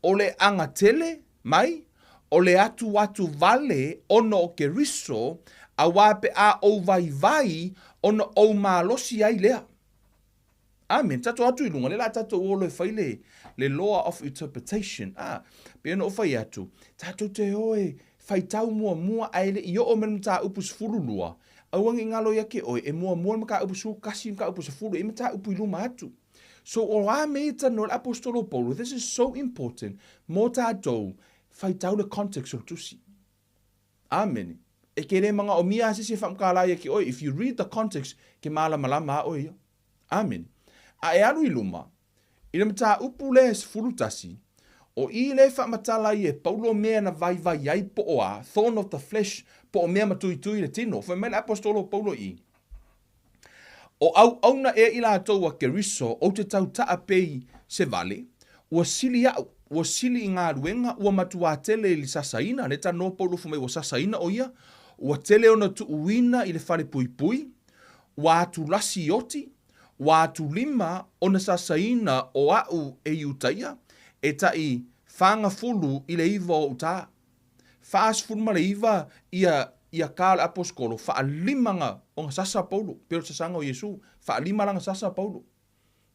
o le agatele mai, o le atuatu wale ona o Keriso, auā pe a ou vaivai ona ou malosi ai lea. Amen. Tatou atu i luga, lea la tatou olo e fai le, le law of interpretation. Ah, pei ona ou fai atu, tatou te o e faitau muamua ae le i oo mai le mataupu 12, Aua ne i galo ia te oe, e muamua le mataupu 11, mataupu 10, e i ai mataupu i luma atu. So o a mea ia talanoa le Aposetolo o Paulo, this is so important mo tatou, faitau le context o le tusi. Amene. E te le manaomia lava se isi e faamatala ia te oe, if you read the context, ke malamalama lava oe ia. Amene. A e alu i luma, I le mataupu lea e 11, o i lea e faamatala ai e Paulo mea na vaivai ai po o a, thorn of the flesh, po o mea matuitui i le tino. Fai mai le Aposetolo o Paulo i i, O auauna ea i latou a Keriso ou te tautaa pei se vale, ua sili aʻu, ua sili i galuega, ua matuā tele i le sasaina, lea talanoa Paulo fai mai ua sasaina o ia, ua tele ona tuuina i le fale puipui, ua atulasi i oti, Ua atulima ona sasaina o aʻu e Iutaia, e taʻi fagafulu i le iva o uta. 49 ia ia ka o le aposikolo, faalima ga ona sasa Paulo, pei o le sasaga o Iesu, faalima lana sasa Paulo.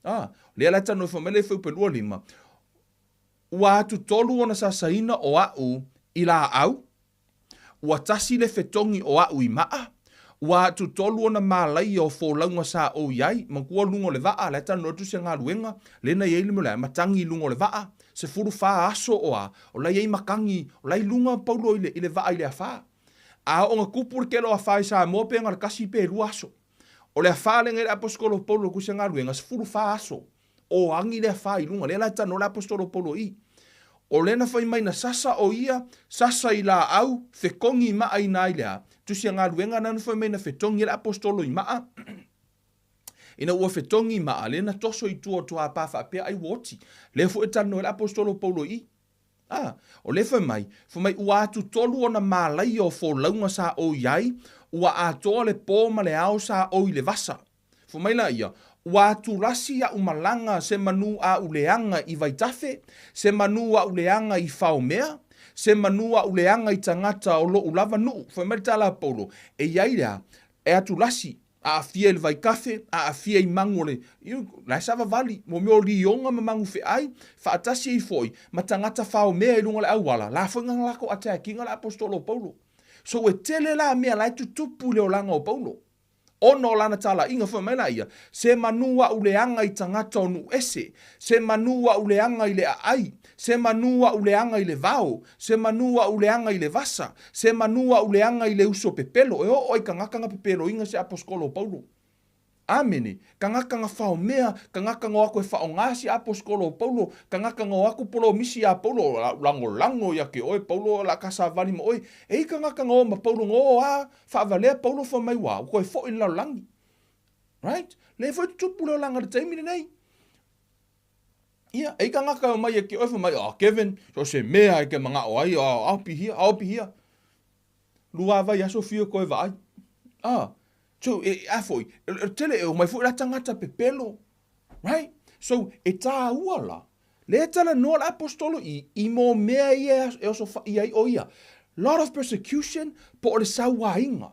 A, lea la e talanoa fai mai le fuaiupu 25, ua atutolu ona sasaina o aʻu i laau, Ua tasi le fetogi o aʻu i maa, ua atutolu ona malaia o folauga sa ou i ai, manatua luga o le vaa, la e talanoa atu se galuega, lea na i ai le mea o le a, matagi i luga o le vaa, 14 aso o a, o la e i ai matagi, o la e i luga Paulo i le, i le vaa i le afa. A oo na tupu le tele o afa i Samoa pe na o le tasi pe lua aso. O le afa lea na i ai le aposetolo o Paulo i se galuega, 14 aso. O agi le afa i luga, lea la e talanoa le aposetolo o Paulo i i. O lea na fai mai na sasa o ia, sasa i laau, fetogi i maa ina ai le a, tusi a galuega na na fai mai na fetogi e le aposetolo i maa, ina ua fetogi i maa, lea na toso i tua o tuapa faapea ai ua oti. Lea foi e talanoa ai le aposetolo o Paulo i i. A, o lea fai mai, fai mai ua atutolu ona malaia o folauga sa ou i ai, ua atoa le po ma le ao sa ou i le vasa. Fai mai la ia, Ua atulasi aʻu malaga se manu aʻu leaga i Vaitafe, se manu aʻu leaga i Faomea, se manu aʻu leaga i tagata o loʻu lava nuu. Fai mai le tala a Paulo, E i ai lea, e atulasi, aafia i le vaikafe, aafia i magu o le, la e savavali, mo mea o lioga ma magu feai, faatasi ai foi ma tagata faomea i luga o le auala, la foi na latou attack ina le aposetolo o Paulo. So e tele la mea la e tutupu i le olaga o Paulo. Ona o lana talaiga, fai mai la ia, Se manu aʻu leaga i tagata o nuu ese, se manu aʻu leaga i le aai, se manu aʻu leaga i le vao, se manu aʻu leaga i le vasa, se manu aʻu leaga i le uso pepelo. E oo ai tagata na pepeloina se aposikolo o Paulo. Amene. Tagata na faomea, tagata na o atu e faaaoga si aposikolo o Paulo, tagata na o atu polomisi iā Paulo, o le a ou lagolago ia te oe Paulo, o le a ta savali ma oe. E i ai tagata na o ma Paulo na o a Faavalea Paulo fai mai ua toe foi i le lalolagi. Right? Lea foi tutupu le olaga i le taimi lenei. Ia, e i tagata e omai e ke oe fai mai, oh, Kevin, so se mea e ke manaʻo ai, oh, I'll be here, I'll be here. Lua vai aso fio koe vaai. Ah, so, e, a foi, e, tele e omai foi la tagata pepelo. Right? So, e tāua la, lea e talanoa le Aposetolo i, i mō mea ia e osofaʻi ai ʻo ia. Lot of persecution, po o le sauāina.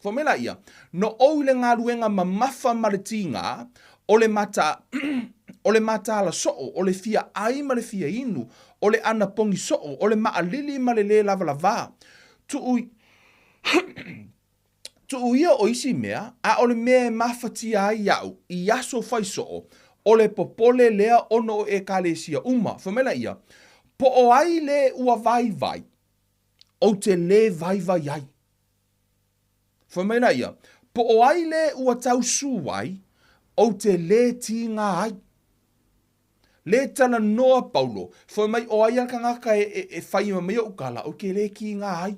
Fai mai la ia, No ou i le galuega mamafa ma le tīgā, o le mata, o le mataala soo, o le fia ʻai ma le fia inu, o le anapogi soo, o le maʻalili ma le lē lavalavā. Tuu i, Tuu ia o isi mea, a o le mea e mafatia ai iaʻu i aso fai soo, o le popole lea ona o ʻEkalesia uma. Fai mai la ia, Po o ai le ua vaivai, ou te lē vaivai ai. Fai mai la ia, Po o ai le ua tausū ai, ou te lē tīgā ai. Lē talanoa Paulo, fai mai o ai a le tagata e, e, e fai mai oʻu kala, ou te lē tīgā ai.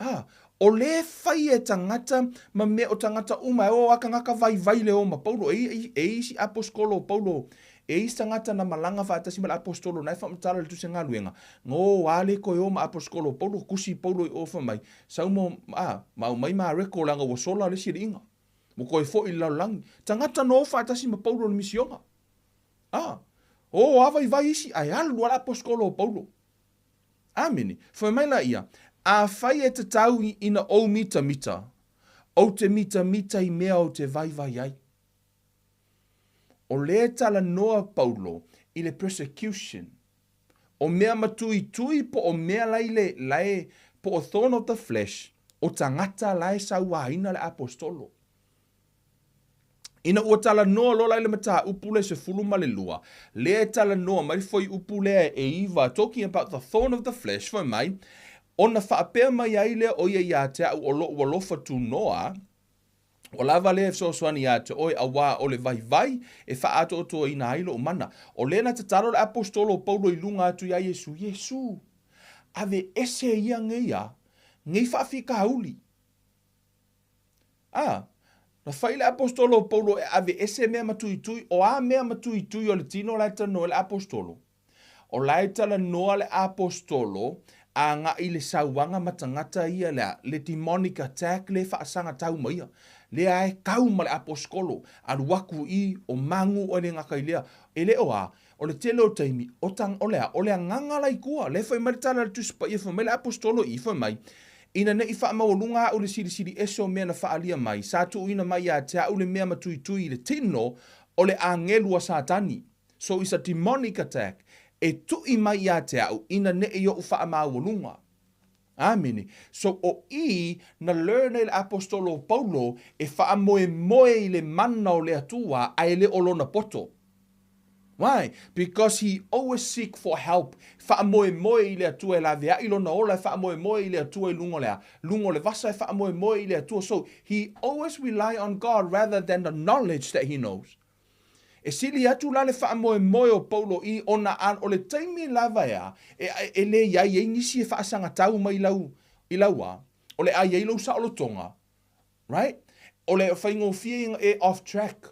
A, o lē fai e tagata ma mea o tagata uma, e o a tagata vaivai le o ma Paulo, e i, e isi aposetolo o Paulo, e isi tagata na malaga faatasi ma le aposetolo na e faamatala le tusi galuega, na o a le toe o ma aposetolo o Paulo, tusi Paulo i o fai mai, sau mo, a, ma aumai Mareko leaga ua sola le isi alii-ina, ua toe foi i le lalolagi. Tagata na o faatasi ma Paulo i le misioga. A, o a vaivai isi, ae alu a le aposetolo o Paulo. Amene. Fai mai la ia, Afai e tatau ina ou mitamita, ou te mitamita i mea ou te vaivai ai. O lea talanoa Paulo i le persecution, o mea matuitui po o mea la i le, la e, po o thorn of the flesh. O tagata la e sauaina le Aposetolo. Ina ua talanoa loa la i le mataupu lea 12, lea e talanoa mai le fuaiupu lea e 9, talking about the thorn of the flesh, fai mai, ona faapea mai ai lea o ia ia te au o lou alofa tunoa, ua lava lea e fesoasoani ia te oe, auā o le vaivai e faaatoatoaina ai lou mana. O lea na tatalo le Aposetolo o Paulo i luga atu iā Iesu, Iesu, aveese ia nei a, nei faafitauli. A, na fai le Aposetolo o Paulo e aveese mea matuitui, o a mea matuitui o le tino la e talanoa ai le Aposetolo? O la e talanoa le Aposetolo agai i le sauaga ma tagata ia lea, le demonic attack lea e faasagatau mai ia. Lea e kau ma le Aposetolo, alu aku i, o magu oe le gata i lea. E le o a, o le tele o taimi, o tang, o le a, o le agaga la i tua. Lea fai mai le tala a le Tusi Paia, fai mai le Aposetolo i, fai mai, Ina ne i faamaualuga au i le silisili ese o mea na faaalia mai, sa tuuina mai ia te au le mea matuitui i le tino o le agelu a Satani. So it's a demonic attack e tui mai ia te au ina ne i oʻu faamaualuga. Amene. So o i na learn ai le Aposetolo o Paulo e faamoemoe i le mana o le Atua ae le o lona poto. Why? Because he always seek for help. Faamoemoe i le Atua e laveai lona ola, e faamoemoe i le Atua i luga o le a? Luga o le vasa e faamoemoe i le Atua. So he always rely on God rather than the knowledge that he knows. E sili atu la le faamoemoe o Paulo i ona a o le taimi lava e a, e, e le i ai ai nisi e faasagatau mai i lau, i lau a, o le a i ai lou saolotoga, right? O le faigofie ia e off track.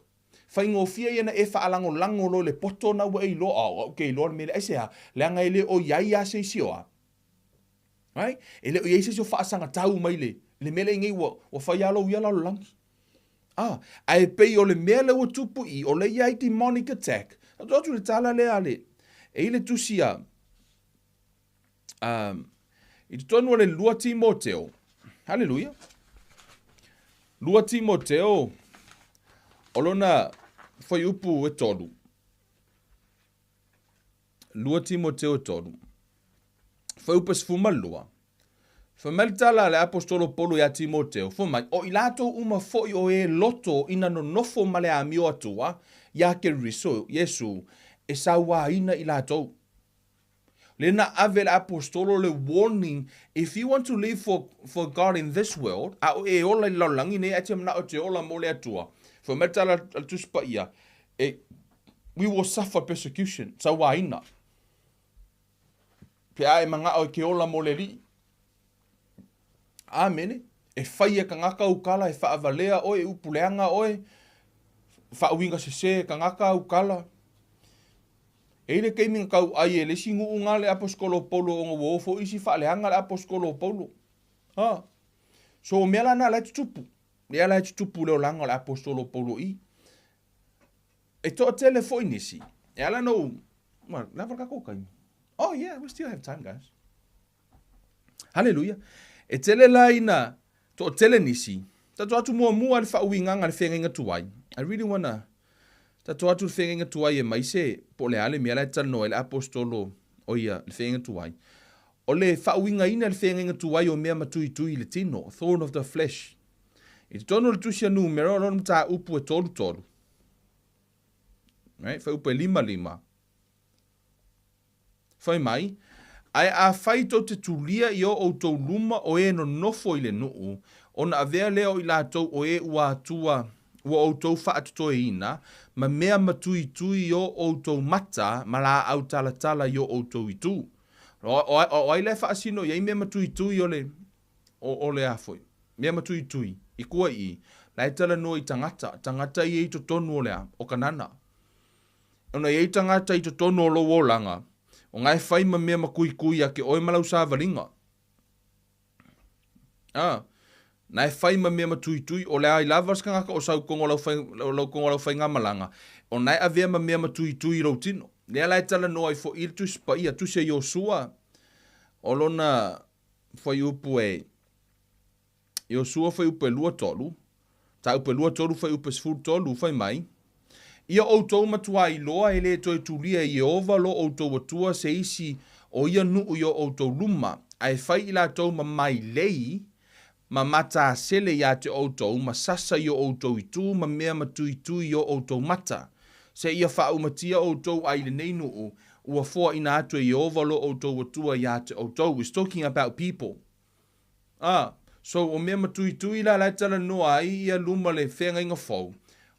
Faigofie ia na e faalagolago loa i le poto na ua e iloa, oh, au ke iloa le mea lea. Aisea? Leaga e le o i ai a se isi o a. Right? E le o i ai se isi o faasagatau mai le, le mea lea i nei ua, ua fai a lou ia lalolagi. Ah, ae pei o le mea lea ua tupu i, o lea i ai demonic attack. Atu atu le tala lea a le, e i le tusi a, um, i totonu o le 2 Timoteo. Haleluia. 2 Timoteo, o lona fuaiupu e tolu. 2 Timoteo e tolu. Fuaiupu e 12. Fai mai le tala a le Aposetolo Paulo iā Timoteo, fai mai, O i latou uma foi o e loto ina nonofo ma le amio Atua, iā Keriso, Iesu, e sauāina i latou. Le na ave le Aposetolo le warning, if you want to live for, for God in this world, a o e ola i le lalolagi nei, ae te manao e te ola mo le Atua. Fai mai le tala a le Tusi Paia, e, we will suffer persecution, sauāina. Pe a e manaʻo e ke ola mo le Alii. Amene. E fai e kangaka ou kala, e faawalea oe, e upu leaga oe, faauiga sese e kangaka au kala. E i le taimi na tau ai e le isi nuu na le Aposetolo o Paulo ona ua o foi isi faaleaga le Aposetolo o Paulo. Ha. So o mea la na la e tutupu. Lea la e tutupu le olaga o le Aposetolo o Paulo i. E toatele foi nisi, e ala ona ou, well, lava le tatou taimi. Oh yeah, we still have time guys. Hallelujah. E tele la ina toatele nisi, tatou atu muamua le faauigaga le feagaiga tuai. I really wanna tatou atu le feagaiga tuai e mai se po o le a le mea la e talanoa ai le aposetolo o ia le feagaiga tuai. O le faauigaina le feagaiga tuai o mea matuitui i le tino, thorn of the flesh. I totonu o le tusi a Numera o lona mataupu e 33. Right? Fuaiupu e 55. Fai mai, Ae afai tou te tulia i o outou luma o e nonofo i le nuu, ona avea lea o i latou o e ua atua ua outou faatotoeina, ma mea matuitui i o outou mata ma laau talatala i o outou itu. O, o, o ai la e faasino i ai mea matuitui o le, o, o le a foi? Mea matuitui, i kua i i, la e talanoa i tagata, tagata ia i totonu o le a? O Kanana. Ona i ai tagata i totonu o lou olaga, o nga e fai ma mea matuitui ia te oe ma lau savaliga. A, na e fai ma mea matuitui, o le a i lava se tagata o sau tonu o lau fai, o lau tonu o lau faigamalaga, o na e avea ma mea matuitui i lou tino. Lea la e talanoa ai foi i le Tusi Paia, Tusi a Iosua, o lona fuaiupu e Iosua fuaiupu e 23, mataupu e 23 fuaiupu e 13, fai mai, Ia outou matuā iloa e le toe tulia e Ieova lo outou Atua se isi o ia nuu i o outou luma, ae fai i latou ma mailei, ma matasele iā te ʻoutou, ma sasa i o ʻoutou itu, ma mea matuitui i o ʻoutou mata. Seia faaʻumatia ʻoutou a i lenei nuʻu, ua foaʻina atu e Iēhova lo ʻoutou Atua iā te ʻoutou. It's talking about people. Ah, so o mea matuitui la la e talanoa ai ia luma le feagaiga fou,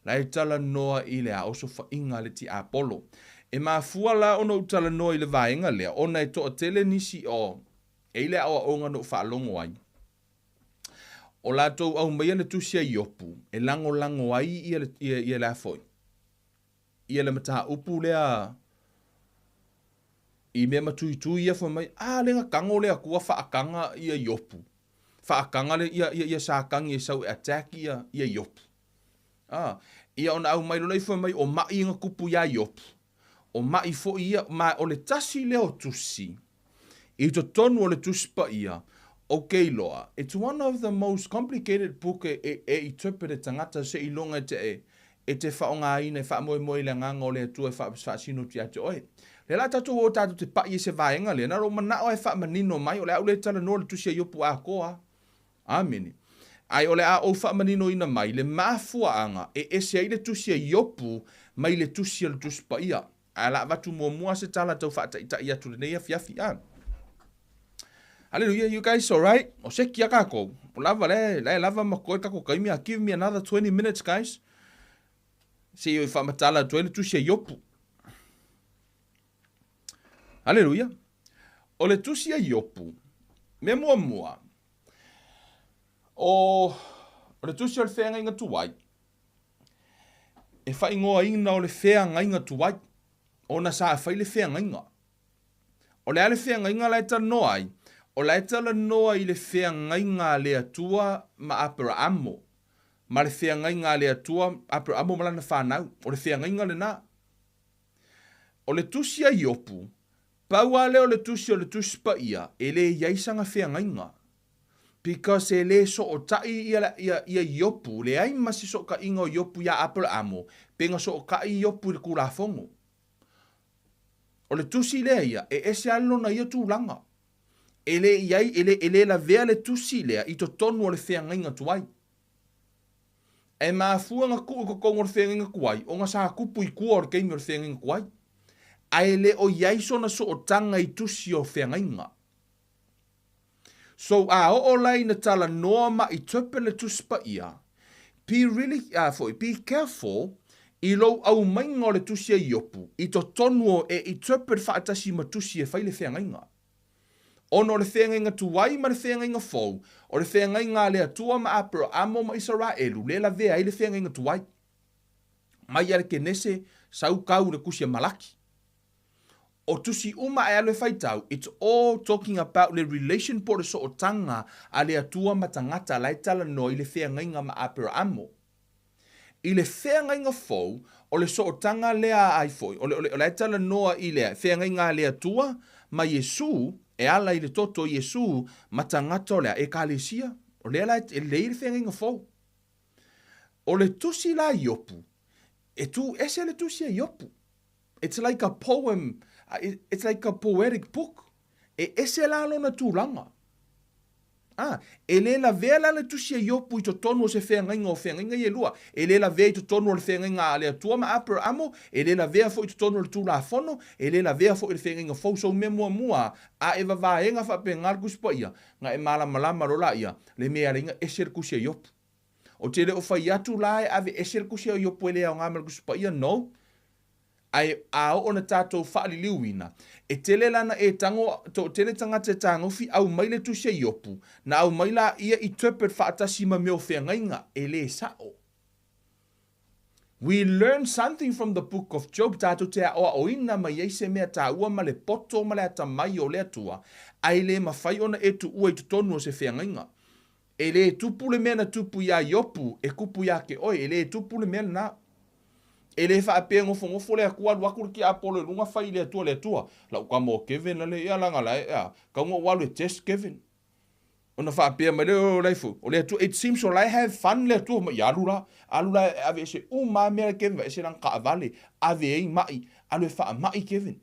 la e talanoa i le aosofaʻiga a le tiapolo. E mafua la ona ou talanoa i le vaega lea, ona e toatele nisi o, e i le aʻoaʻoga na ou faalogo ai, o latou aumaia le tusi a Iopu e lagolago ai ia le, ia, ia le a foi, ia le mataupu lea i mea matuitui ia fai mai, a le gatago le Atua faataga ia Iopu, faataga le, ia, ia, ia Satani e sau e attack ia, ia Iopu. A, ia ona aumai loa lea fai mai o maʻi na tupu iā Iopu. O maʻi foi ia, ma o le tasi lea o tusi i totonu o le Tusi Paia, okay loa, it's one of the most complicated book e, e, e interpret e tagata seiloga e te, e, e te faaaogaina e faamoemoe i le Agaga o le Atua e faasino atu ia te oe. Lea la tatou o tatou te pai i se vaega lea, na lou manao e faamanino mai, o le a ou le talanoa i le Tusi a Iopu atoa. Amene. Ae o le a ou faamaninoina mai le mafuaaga e ese ai le Tusi a Iopu mai le Tusi a le Tusi Paia. Ae o le a avatu muamua se tala tau faataitai atu lenei afiafi. A. Hallelujah, you guys alright? O seki a kākou. O lava, le, le lava ma koe kako kaimi. Give me another 20 minutes, guys. Se i whaamatala atu ai le tusi a Iopu. Hallelujah. O le tusi a Iopu, mea muamua, o, o le tusi o le feagaiga tuai, e faaigoaina o le feagaiga tuai, ona sa fai le feagaiga. O le a le feagaiga la e talanoa ai? O la e talanoa i le feagaiga a le Atua ma Aperaamo, ma le feagaiga a le Atua, Aperaamo ma lana fanau. O le feagaiga lena. O le tusi a Iopu, pau lava lea o le tusi o le Tusi Paia e le i ai sana feagaiga. Because e le sootai ia, ia, ia Iopu, leai ma se sootaiga o Iopu iā Aperaamo, pe na sootai Iopu i le Tulafono. O le tusi lea ia, e ese lava lona ia tulaga. E le i ai, e le, e le lavea le tusi lea i totonu o le feagaiga tuai. E mafua na tuu i totonu o le feagaiga tuai, ona sa tupu i tua o le taimi o le feagaiga tuai. Ae le o i ai sona sootaga i tusi o feagaiga. So a oo la ina talanoa ma interpret le Tusi Paia, be really, a foi, be careful i lou aumaiga o le tusi a Iopu i totonu o e interpret faatasi ma tusi e fai le feagaiga. Ona o le feagaiga tuai ma le feagaiga fou, o le feagaiga a le Atua ma Aperaamo ma Isaraelu lea lavea ai le feagaiga tuai. Mai a le Kenese, sau kau i le tusi a Malaki. O tusi uma e alu e faitau, it's all talking about le relation po o le sootaga a le Atua ma tagata la e talanoa i le feagaiga ma Aperaamo. I le feagaiga fou, o le sootaga lea ai foi, o le, o le, o la e talanoa i le feagaiga a le Atua ma Iesu, e ala i le toto o Iesu ma tagata o le a Ekalesia. O lea la e lelei le feagaiga fou. O le tusi la a Iopu, e tu ese le tusi a Iopu. It's like a poem, it's like a poetic book. E ese la lona tulaga. Ah, e le lavea la le tusi a Iopu i totonu o se feagaiga o feagaiga ia e lua. E le lavea i totonu o le feagaiga a le Atua ma Aperaamo, e le lavea foi i totonu o le Tulafono, e le lavea foi i le feagaiga fou. So mea muamua, a e vavaega faapena le Tusi Paia, na e malamalama loa laia, le mea e ala ai na ese le tusi a Iopu. Ou te le o fai atu la e ave ese le tusi a Iopu e le aoga ma le Tusi Paia, no. Ae a oo na tatou faaliliuina, e tele la na e tango, toatele tagata e tagofi aumai le tusi a Iopu, na aumai laia interpret faatasi ma mea o feagaiga, e le sao. We learn something from the book of Job, tatou te aoaoina mai ai se mea taua ma le poto ma le atamai o le Atua, ae le mafai ona e tuua i totonu o se feagaiga. E le tupu le mea na tupu iā Iopu, e kupu iā te oe, e le tupu le mea lena. E le faapea nofonofo le Atua alu atu le tiapolo i luga fai i le Atua, le Atua, lau tama o Kevin la le ia laga la e a, tau na ou alu e test Kevin. Ona faapea mai lea o life o le Atua, it seems o la e have fun le Atua, ma ia alu la, alu la e aveese uma lava mea a Kevin, aveese lana taavale, ave ai maʻi, alu e faamaʻi Kevin.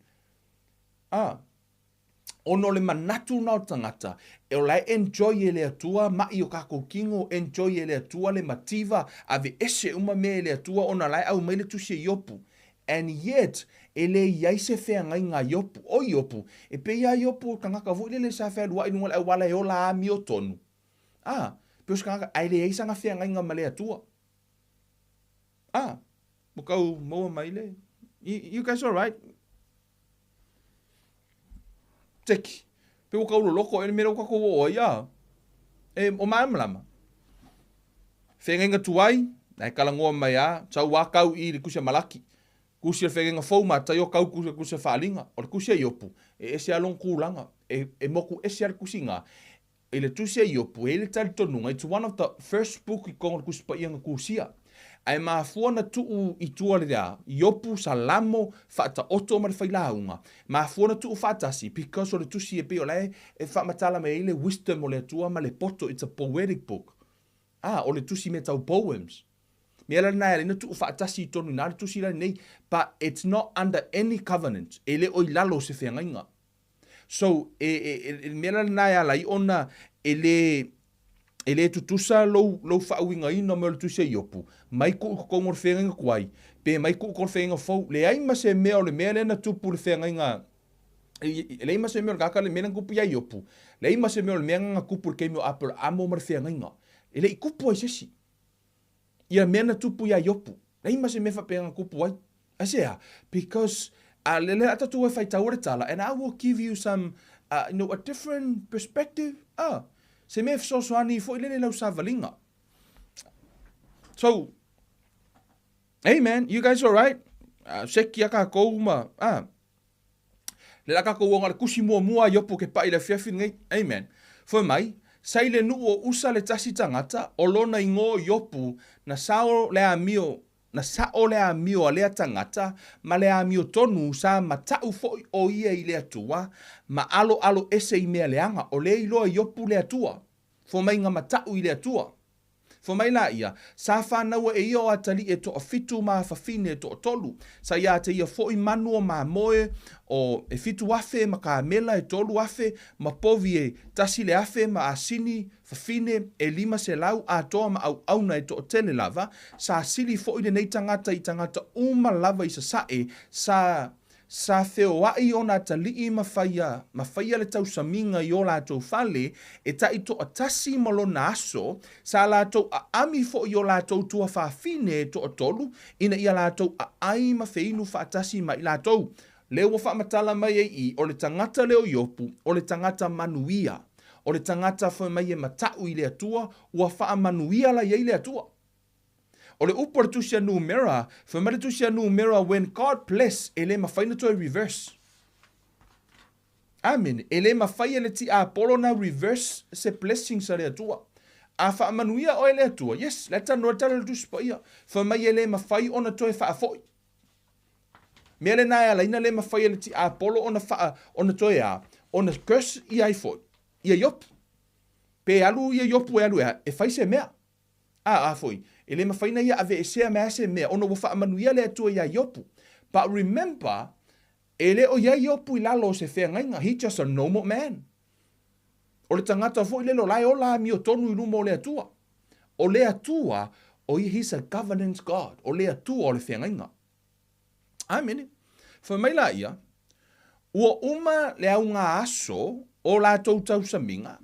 A. Ona o le manatu na o tagata, e o la e enjoy e le Atua maʻi o kakou kino, enjoy e le Atua le mativa, aveese uma mea e le Atua ona la e aumai le tusi e Iopu. And yet, e le i ai se feagaiga a Iopu. O Iopu, e pei lava Iopu o le tagata foi lele sa fealuai i luga o le auala e ola amiotonu. A, pei o se tagata, ae leai sana feagaiga ma le Atua. A, ua tau maua mai le, you guys alright? Teki, pe ua tau loloto ea le mea lea ua tatou oo ai, a? E, o malamalama. Feagaiga tuai, na e talanoa mai a, sau a tau i le tusi a Malaki. Tusi o le feagaiga fou, Mataio tau tusi o le tusi a Faaaliga. O le tusi a Iopu, e ese lava lona tulaga. E, e motu ese lava le tusi na. I le tusi a Iopu, e i ai le talitonuga, it's one of the first book i totonu o le Tusi Paia na tusia. Ae mafua ona tuu i tua le a Iopu, Salamo, Faataoto ma le Failauga. Mafua ona tuu faatasi because o le tusi e pei o la e faamatala mai ai le wisdom o le Atua ma le poto, it's a poetic book. Ah, o le tusi mea tau poems. Mea la lena e ala ai ona tuu faatasi i totonu i ina le tusi la lenei, but it's not under any covenant, e le o i lalo o se feagaiga. So, e, e, e, le mea la lena e ala ai ona e le, e le tutusa lou, lou faauigaina mai o le tusi a Iopu, mai tuu i totonu o le feagaiga tuai, pe mai tuu i totonu o le feagaiga fou. Leai ma se mea o le mea lea na tupu i le feagaiga, e leai ma se mea o le tagata le mea lea na tupu ia Iopu, leai ma se mea o le mea lena na tupu i le taimi o Aperamo ma le feagaiga. E le i tupu ai se isi. Ia mea na tupu iā Iopu. Leai ma se mea faapea na tupu ai. Aisea? Because a lea lea a tatou e faitau le tala, and I will give you some, uh, you know, a different perspective. Ah, se mea e fesoasoani foi lele lau savaliga. So, hey man, you guys alright? Uh, seki a kākou ma, ah, Le la kakou o le kusi muamua a Iopu ke paʻi le afiafi lenei. Amen. Fai mai, sa i le nuu o Usa le tasi tagata, o lona igoa o Iopu, na sao le amio, na sao le amio a lea tagata, ma le amio tonu, sa mataʻu foʻi o ia i le Atua, ma aloalo ese i mea leaga, o lea iloa Iopu le Atua. Fai mai na mataʻu i le Atua. Fai mai laia, Sa fanaua e ia o atalii e toafitu ma fafine e toatolu. Sa ia te ia foʻi manu o mamoe o e 7,000 ma kamela e 3,000 ma povi e 1,000 ma asini fafine e 500 atoa ma auauna e toatele lava. Sa sili foʻi lenei tagata i tagata uma lava i Sasae sa Sa feoai ona atalii ma faia, ma faia le tausamiga i o latou fale, e taitoatasi ma lona aso, sa latou aami foi i o latou tuafafine e toatolu, ina ia latou aai ma feinu faatasi ma i latou. Lea ua faamatala mai ai i, o le tagata lea o Iopu, o le tagata manuia. O le tagata fai mai e mataʻu i le Atua, ua faamanuia la i ai le Atua. O le upu a le tusi a Numera, fai mai le tusi a Numera, when God bless, e le mafai ona toe reverse. Amene. E le mafai e le tiapolo ona reverse se blessings a le Atua. A faamanuia oe e le Atua, yes, la e talanoa le tala o le Tusi Paia. Fai mai e le mafai ona toe faafoi. Mea lena e ala ai ona le mafai e le tiapolo ona faa, ona toe a, ona curse ia ai foi, ia Iopu. Pe alu ia Iopu e alu e a, e fai se mea. A, a foi, e le mafai ona ia aveesea mai a se mea, ona ua faamanuia le Atua iā Iopu. But remember, e le o i ai Iopu i lalo o se feagaiga, he just a normal man. O le tagata foi lele o la e ola amiotonu i luma o le Atua. O le Atua, o ia, he's a governance God. O le Atua o le feagaiga. Amene. Fai mai laia, Ua uma le auga aso o latou tausamiga,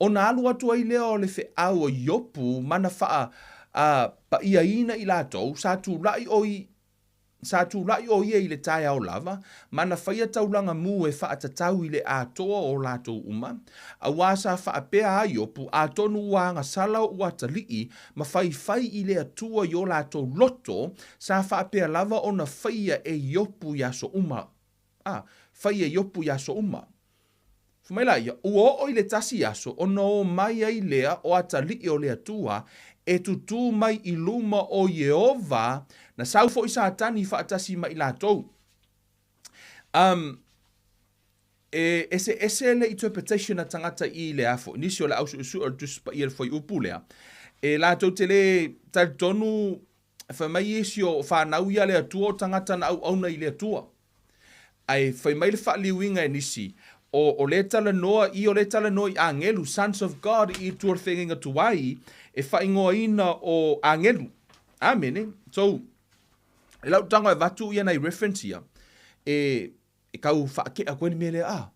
ona alu atu ai lea o le feau o Iopu ma na faa a paiaina i latou, sa tulai o i sa tulai o ia i le taeao lava, ma na faia taulaga mu e faatatau i le atoa o latou uma, auā sa faapea a Iopu, atonu ua agasala oʻu atalii ma faifai i le Atua i o latou loto, sa faapea lava ona faia e Iopu i aso uma. A, faia e Iopu i aso uma. Fai mai laia, ua oo i le tasi aso ona o mai ai lea o atalii o le Atua e tutū mai i luma o Ieova, na sau foi Satani faatasi ma i latou. Um, E eseese le interpretation a tagata i le a foi, nisi o le ausuesue o le Tusi Paia i le fuaiupu lea, e latou te le talitonu, fai mai isi o fanau ia a le Atua o tagata na auauna i le Atua. Ae fai mai le faaliuina e nisi, O, o lea talanoa i, o lea talanoa i agelu, sons of God, i tua o le feagaiga tuai, e faaigoaina o agelu. Amene. So, i lau tago e avatu ia nai reference ia, e, e tau faatea atu ai le mea lea, ah.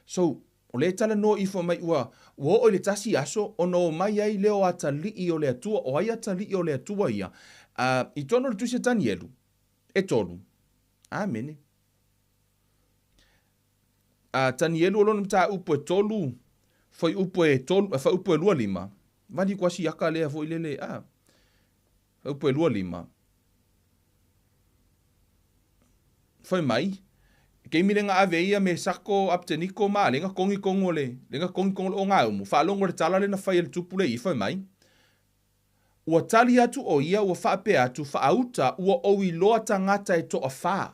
So, o lea e talanoa ifo mai ua, ua oo i le tasi aso ona omai ai lea o atalii o le Atua, o ai atalii o le Atua ia? Uh, i totonu o le tusi a Tanielu, e tolu. Amene. A Tanielu o lona mataupu e tolu, fuaiupu e tolu, fuaiupu e 25, vali kuasi aka lea foi lele, a, fuaiupu e 25. Fai mai, keimi le nga ave ia me sako Apteniko ma le nga kongi kongo le, le nga kongi kongo le o ngaumu, whaalongo le tala le na whai le tupu le i, fai mai, Ua tali atu ʻo ia, ua faapea atu, Faauta, ua ou iloa tagata e toafā.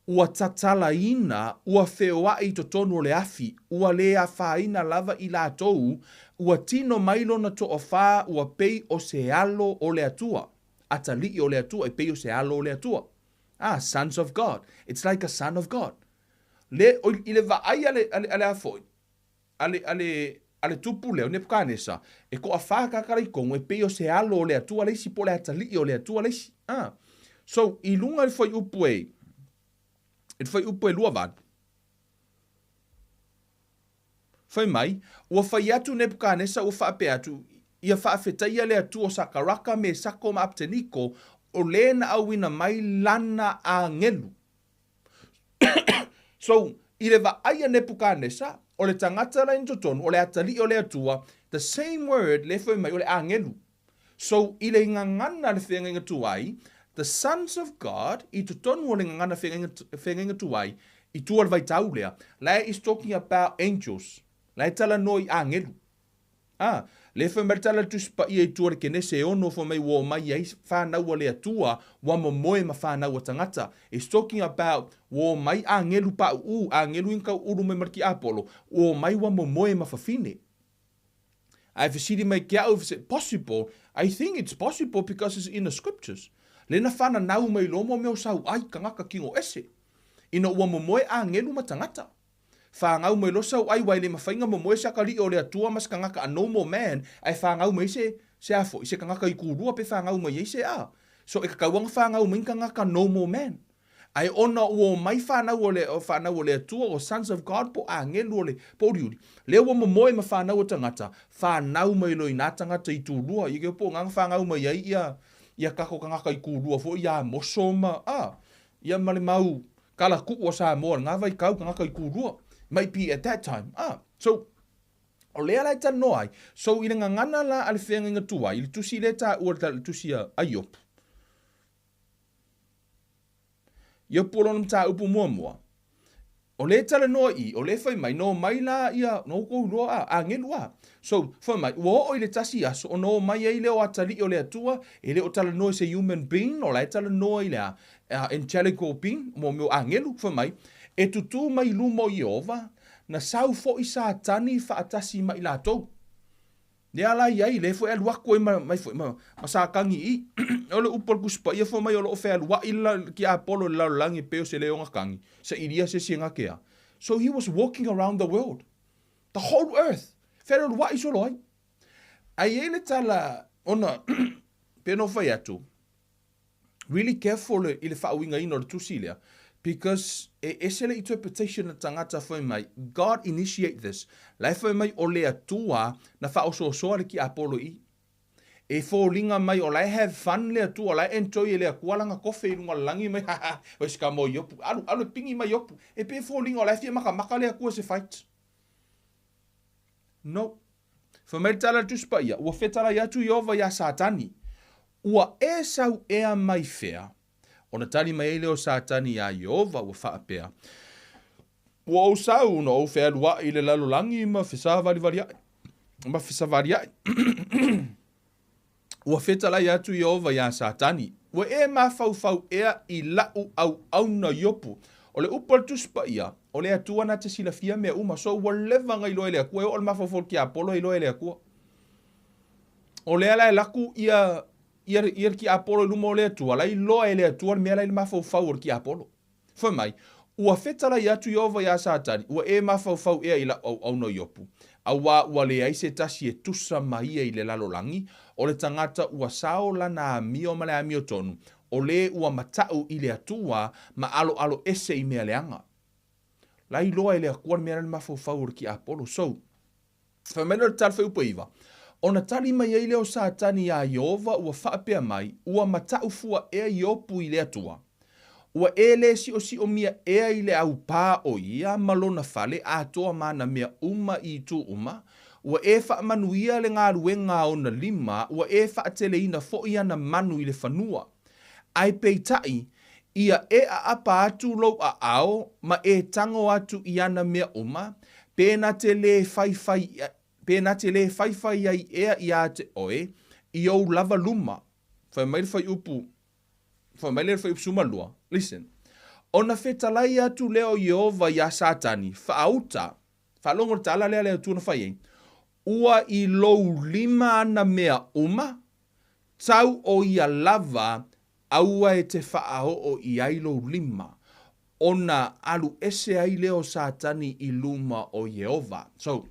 Ua tatalaina, ua feoaʻi i totonu o le afi, ua lē afaina lava i latou, ua tino mai lona toafā, ua pei o se alo o le Atua, atalii o le Atua, e pei o se alo o le Atua. Ah, sons of God. It's like a son of God. Le, o, i le vaai a le, a le, a le a foi, a le, a le, a le tupu lea o Nepukanesa, e toafā tagata la i totonu, e pei o se alo o le Atua le isi, po o le atalii o le Atua le isi. Ah. So, i luga i le fuaiupu e, i le fuaiupu e 28, fai mai, ua fai atu Nepukanesa ua faapea atu, ia faafetaia le Atua o Sakaraka, Mesako ma Apeteniko, o lē na auina mai lana agelu. So, i le vaai a Nepukanesa, o le tagata la i totonu, o le atalii o le Atua, the same word le fai mai o le agelu. So, i le gagana le feagaiga tuai, the sons of God, i totonu o le gagana feagaiga tuai, i tua o le vaitau lea, la is talking about angels. La e talanoa i agelu. Ā, lea fai mai le tala a le Tusi Paia i tua o le Kenese e ono fai mai ua omai ai whanau a le Atua, ua momoe ma whanau a tangata. It's talking about ua omai agelu paʻuʻū, agelu i kau ulu mai ma le kiapolo, ua omai ua momoe ma fafine. Ae fesili mai ke a'u if is it possible, I think it's possible because it's in the scriptures. Lea na whananau mai loa mo mea o sau ai kangaka kino ese. Ina ua momoe agelu ma tagata. Whāngau mai loa sau ai wai le mawhainga momoe se akalii o le Atua ma se kangaka a no more man ae whāngau mai se se a foi se kangaka i kūlua pe whāngau mai ai se a so e kakau anga whāngau mai kangaka no more man ae ona ua omai whānau o le whānau o le Atua o sons of God po āngelu o le po uriuri lea ua momoe ma whānau o tangata whānau mai loa i nā tangata i tūlua i ke po nganga whāngau mai ai ia ia kako kangaka i kūlua foi ia moso ma a ia ma le mau Kala kuʻu o Samoa, ngā vai kau kangaka i kūlua. Might be at that time. Ah, so, o lea la e talanoa ai. So, i le gagana la a le feagaiga tuai, i le tusi lea e taua le tusi a Iopu. Iopu o lona mataupu muamua. O lea e talanoa i, o lea e fai mai, no mai la ia, no kou loa a, agelu a. So, fai mai, ua oo i le tasi aso, ona omai ai lea o atalii o le Atua, e le o talanoa i se human being, o la e talanoa i le a, angelical being, mo mea o agelu, fai mai, e tutū mai i luma o Ieova, na sau foʻi Satani faatasi ma i latou. Lea la i ai, lea foi e alu atu ai ma, mai foi, ma, ma Satani i. O le upu a le Tusi Paia fai mai o lo o fealuai le tiapolo i le lalolagi e pei o se leo tagi, sailia se isi e gake a. So he was walking around the world. The whole earth. Fealualuaʻi solo ai. Ae i ai le tala ona pei ona ou fai atu, really careful i le faauigaina o le tusi lea because e ese le interpretation a tagata fai mai, God initiate this. La e fai mai o le Atua na faaosoosoa le tiapolo i. E foliga mai o la e have fun le Atua, o la e enjoy e le Atua lana kofe i luga o le lagi mai ha ha, oi se ka mo Iopu, alu, alu e pingi mai Iopu. E pei e foliga o la e fia makamaka le Atua se fight. No. Fai mai le tala a le Tusi Paia, ua fetalai atu Ieova iā Satani, Ua e sau ea mai fea? Ona tali mai ai lea o Satani iā Ieova, ua faapea, Ua ou sau na ou fealuaʻi i le lalolagi ma fesavalivaliaʻi, ma fesavaliaʻi. Ua fetalai atu Ieova iā Satani, Ua e mafaufau ea i laʻu auauna Iopu. O le upu a le Tusi Paia, o le Atua na te silafia mea uma, so ua leva ona iloa e le Atua, e oo i le mafaufau o le tiapolo e iloa e le Atua. O lea la e laku ia, ia, ia le tiapolo i luma o le Atua, la iloa e le Atua le mea la i le mafaufau o le tiapolo. Fai mai, Ua fetalai atu Ieova iā Satani, Ua e mafaufau ea i lau auauna o Iopu, auā ua leai se tasi e tusa ma ia i le lalolagi, o le tagata ua sao lana amio ma le amiotonu, o lē ua mataʻu i le Atua ma aloalo ese i mea leaga. La iloa e le Atua le mea lea le mafaufau o le tiapolo. So, Fai mai lea o le tala fuaiupu e 9, Ona tali mai ai lea o Satani iā Ieova ua faapea mai, Ua mataʻu fua ea Iopu i le Atua? Ua e lē siʻosiʻomia ea i le aupā o ia ma lona fale atoa ma ana mea uma i itu uma? Ua e faamanuia le galuega a ona lima, ua e faateleina foʻi ana manu i le fanua. Ae peitai, ia e ʻaʻapa atu lou ʻaʻao ma e tago atu i ana mea uma, pē na te lē faifai, pē na te lē faifai ai ea iā te ʻoe i ou lava luma. Fai mai le fuaiupu, fai mai lea le fuaiupu 12, listen. Ona fetalai atu lea o Ieova iā Satani, Faauta, faalogo le tala lea a le Atua na fai ai, ua i lou lima ana mea uma, Tau o ia lava, aua e te faaoo i ai lou lima, ona alu ese ai lea o Satani i luma o Ieova. So,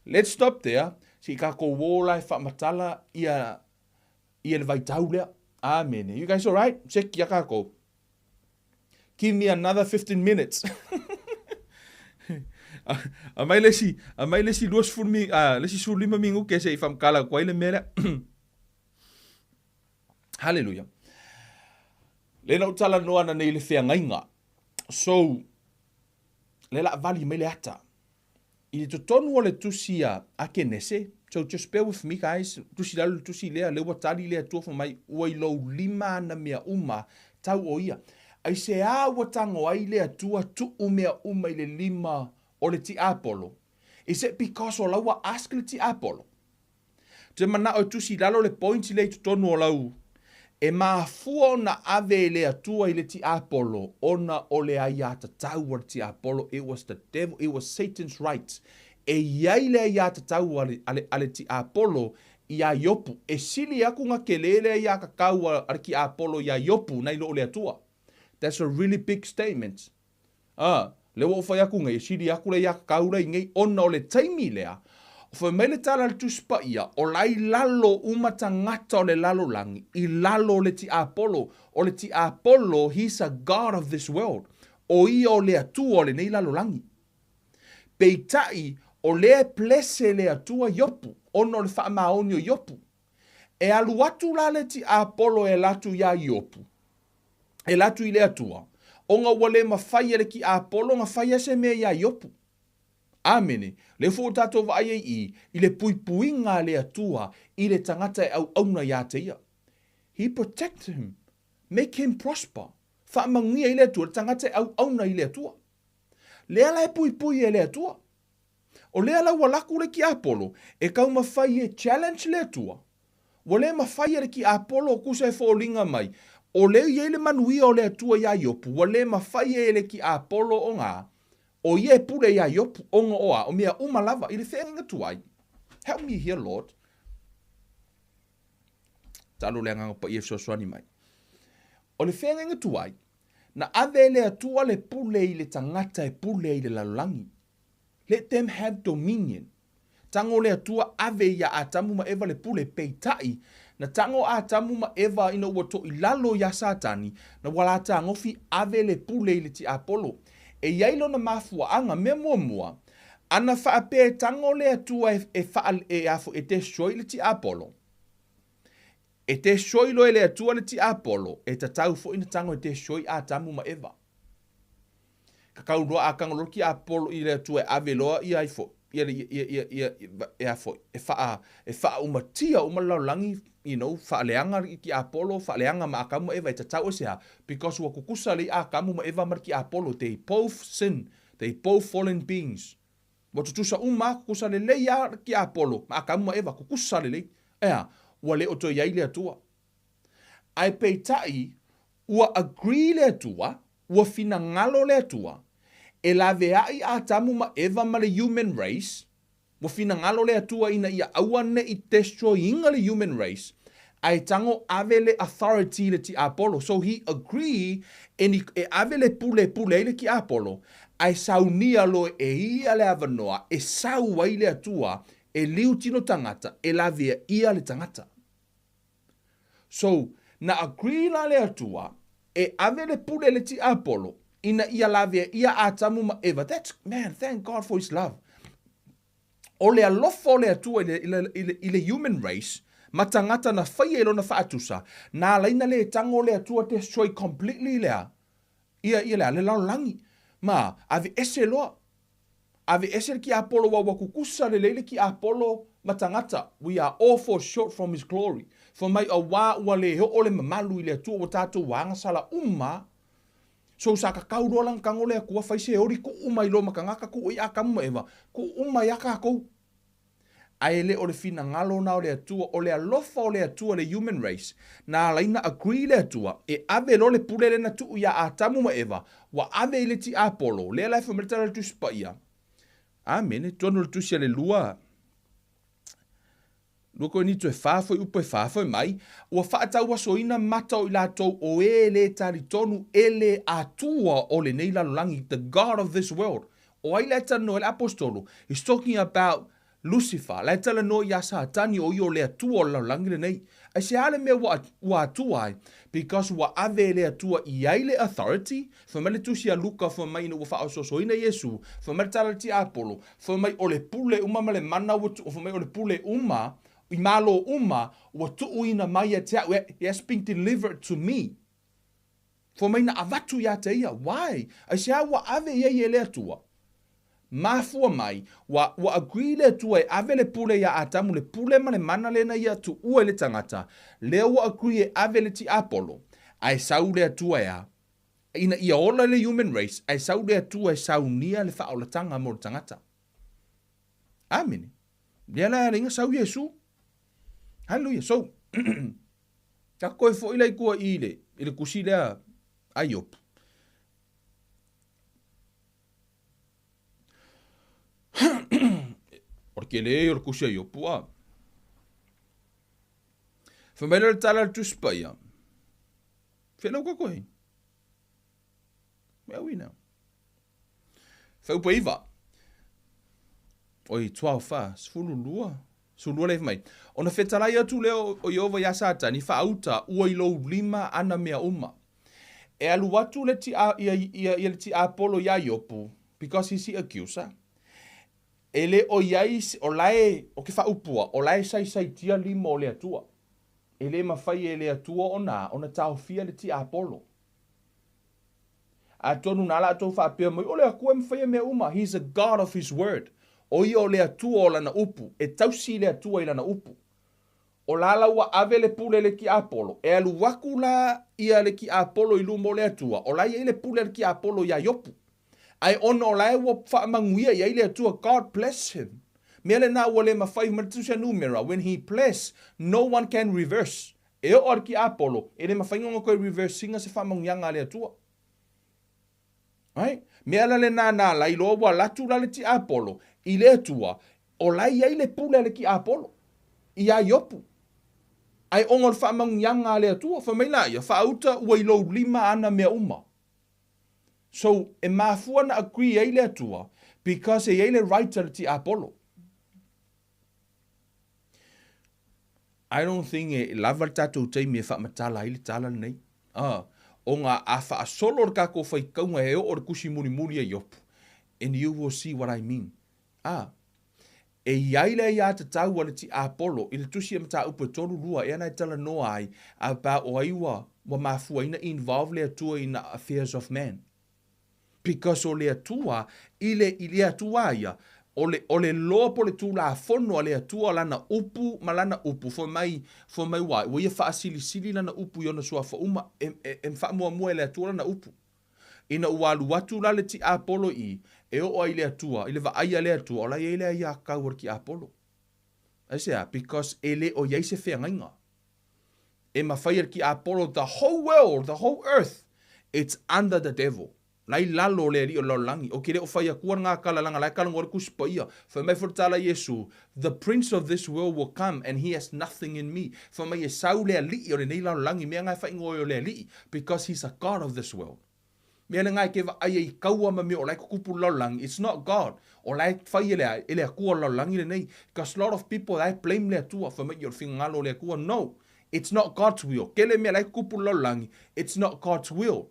let's stop there, se i kākou ō la e faamatala ia, ia le vaitau lea. Amene. You guys alright? Seki ia kākou. Give me another 15 minutes. Aumai le isi, aumai le isi 20 mi, uh, le isi 15 minuke se i whamkala ku ai le mea lea. Hallelujah. Le na utala noa na nei le feagaiga. So, le la vali mai le ata. I totonu o le tusi a, a Kenese, so just bear with me guys, tusi lalo le tusi lea, lea ua tali le Atua fai mai, ua i lou lima ana mea uma, tau o ia. Aisea ua tago ai le Atua tuu mea uma i le lima o le tiapolo? Is it because o la ua ask le tiapolo? Te manao e tusi i lalo le point lea i totonu o lau E mafua ona ave e le Atua i le tiapolo ona o le aiatatau a le tiapolo, it was the devil, it was Satan's right. E i ai le aiatatau a le, a le, a le tiapolo iā Iopu. E sili aku na kelē le aiatatau a, a le tiapolo iā Iopu nai lo o le Atua. That's a really big statement. Ā, lea ua ou fai atu nei, e sili atu le aiatatau la i nei, ona o le taimi lea, fai mai le tala a le Tusi Paia, o la i lalo uma tagata o le lalolagi, i lalo o le tiapolo. O le tiapolo, he's a god of this world. O ia o le Atua o lenei lalolagi. Peitai, o lea e bless e le Atua Iopu, ona o le faamaoni o Iopu. E alu atu la le tiapolo e alu atu iā Iopu, e alu atu i le Atua, ona ua le mafai e le tiapolo ona fai se mea iā Iopu. Amene. Lea foi ua tatou vaai ai i i le puipuiga a le Atua i le tagata e auauna iā te ia. He protect him, make him prosper. Faamanuia i le Atua le tagata e auauna i le Atua. Lea la e puipui e le Atua. O lea la ua laku le tiapolo e taumafai e challenge le Atua. Ua le mafai e le tiapolo tusa e foliga mai o lea e i ai le manuia o le Atua iā Iopu, ua le mafai e le tiapolo ona o ia e pule iā Iopu ona o a, o mea uma lava i le feagaiga tuai. Help me here, Lord. Talo le Agaga Paia e fesoasoani mai. O le feagaiga tuai, na ave e le Atua le pule i le tagata e pule ai i le lalolagi. Let them have dominion. Tago le Atua ave iā Atamu ma Eva le pule, peitai, na tago Atamu ma Eva ina ua toʻilalo iā Satani, na ua la tagofi ave le pule i le tiapolo. E i ai lona mafuaaga, mea muamua, ana faapea e tago le Atua e, e, faa, e, a foi, e destroy le tiapolo. E destroy loa e le Atua le tiapolo, e tatau foi na tago e destroy Atamu ma Eva. Ka kau loa a tago loa le tiapolo i le Atua e ave loa ia ai foi, ia, ia, ia, ia, e a foi, e faa, e faaumatia uma le lalolagi, you know, faaleaga le tiapolo, faaleaga ma Atamu ma Eva e tatau aisea? Because ua tutusa lelei Atamu ma Eva ma le tiapolo, they both sin, they both fallen beings. Ua tutusa uma a, tutusa lelei lava le tiapolo ma Atamu ma Eva, tutusa lelei. Ea, ua le o toe i ai le Atua. Ae peitai, ua agree le Atua, ua finagalo le Atua, e laveai Atamu ma Eva ma le human race, ua finagalo le Atua ina ia aua ne i destroy ina le human race, Ae tago ave le authority i le tiapolo. So he agree e, ni, e ave le pule e pule ai le tiapolo, ae saunia loa e ia le avanoa e sau ai le Atua e liu tino tagata e lavea ia le tagata. So, na agree la le Atua e ave le pule i le tiapolo ina ia lavea ia Atamu ma Eva. That's, man, thank God for his love. O le alofa o le Atua i le, i le, i le, i le human race, ma tagata na faia i lona faatusa, na ala ai na le tago le Atua destroy completely lea, ia, ia lea, le lalolagi. Ma, aveese loa. Aveese le tiapolo aua ua kukusa lelei le tiapolo ma tagata. We are all fall short from his glory. Fai mai auā ua le oo le mamalu i le Atua ua tatou agasala uma. So sa kakau loa lana tago le Atua fai se oli tuu mai loa ma tagata tuu ai Atamu ma Eva, tuu uma ia tatou. Ae le o le finagalo na o le Atua, o le alofa o le Atua le human race, na ala ai na agree le Atua e ave loa le pule lea na tuu ia Atamu ma Eva, ua ave i le tiapolo, lea la e fai mai le tala o le Tusi Paia. Amene, tonu o le Tusi a le lua. 2 Korinito e fa fuaiupu e fa, fai mai, Ua faatauasoina mata o i latou o e le talitonu e le Atua o lenei lalolagi, the God of this world. O ai la e talanoa ai le Aposetolo? He's talking about Lucifer, la e talanoa iā Satani o ia o le Atua o le lalolagi lenei. Aisea le mea ua, ua Atua ai? Because ua ave e le Atua i ai le authority, fai mai le tusi a Luka fai mai ina ua faaosoasoina Iesu, fai mai le tala a le tiapolo, Fai mai o le pule uma ma le mana ua tuu, fai mai o le pule uma i malo uma ua tuuina mai ia te au, it has been delivered to me. Fai mai na avatu ia te ia, why? Aisea ua ave i ai e le Atua? Mafua mai, ua, ua agree le Atua e ave le pule ia Atamu, le pule ma le mana lena ia tuua i le tagata, lea ua agree e ave le tiapolo, ae sau le Atua e a? Ina ia ola le human race, ae sau le Atua e saunia le faaolataga mo le tagata. Amene. Lea la e ala ai na sau Iesu. Hallelujah. So, ka koe foʻi la i tua i le, i le tusi lea a Iopu. O le tele ia o le tusi a Iopu a. Fai mai lea o le tala a le Tusi Paia. Whenau ka koe. Where are we now? Whaupa iva. Oi, 12 wha, 12. 12 le mai. Ona fetalai atu lea o Iehova iā Satani, Faauta, ua i lou lima ana mea uma. E alu atu le tia, ia, ia, ia le tiapolo iā Iopu, because he's the accuser. E le o i ai, o lae, o ke whaupua, o lae saisaitia lima o le Atua. E le mafai e le Atua ona, ona taofia le tiapolo. Atonu na latou faapea mai, O le Atua e mafaia mea uma. He is a God of His word. O ia o le Atua o Lana upu. E tausi le Atua i Lana upu. O la la ua ave le pule i le tiapolo, e alu aku la ia le tiapolo i luma o le Atua, o la e i ai le pule a le tiapolo iā Iopu. Ae ona o la e ua faamanuia i ai le Atua, God bless him. Mea lena ua le mafai ma le tusi a numera, when he bless, no one can reverse. E oo a le tiapolo, e le mafai ona toe reverse ina se faamanuiaga a le Atua. Right? Mea la lena na ala ai loa ua alu atu la le tiapolo i le Atua, o la e i ai le pule a le tiapolo iā Iopu. Ae ona o le faamanuiaga a le Atua, fai mai la ia, faauta ua i lou lima ana mea uma. So, e mafua na agree ai le Atua because e i ai le right a le tiapolo. I don't think e lava le tatou taimi e faamatala ai le tala lenei. Ah, ona a faasolo le tatou faitauga e oo le tusi mulimuli a Iopu, and you will see what I mean. Ah, e i ai le aiatatau a le tiapolo i le tusi a mataupu e 32 ea na e talanoa ai about o ai ua, ua mafuaina involve le Atua in the affairs of man. Because o le Atua, i le, i le Atua ia, o le, o le law po o le Tulafono a le Atua lana upu ma lana upu, fai mai, fai mai ua, ua ia faasilisili lana upu i ona suafa uma, e, e, e faamuamua e le Atua lana upu. Ina ua alu atu la le tiapolo i, e oo ai i le Atua, i le vaai a le Atua, o la e i ai le aiākau a le tiapolo. Aisea? Because e le o i ai se feagaiga. E mafai e le tiapolo, the whole world, the whole earth, it's under the devil. La i lalo o le alii o le lalolagi. Ou te le o fai atua le gakala leaga la e talanoa le Tusi Paia. Fai mai foi le tala a Iesu, The prince of this world will come and he has nothing in me. Fai mai e sau le alii o lenei lalolagi, mea na e faaigoa ai o le alii, because he's a god of this world. Mea lena e te vaai ai i kaua ma mea o la e tutupu i le lalolagi, it's not God. O la e fai e le, e le Atua o le lalolagi lenei. Because lot of people la e blame le Atua, fai mai o le finagalo o le Atua. No, it's not God's will. Tele mea la e tutupu i le lalolagi, it's not God's will.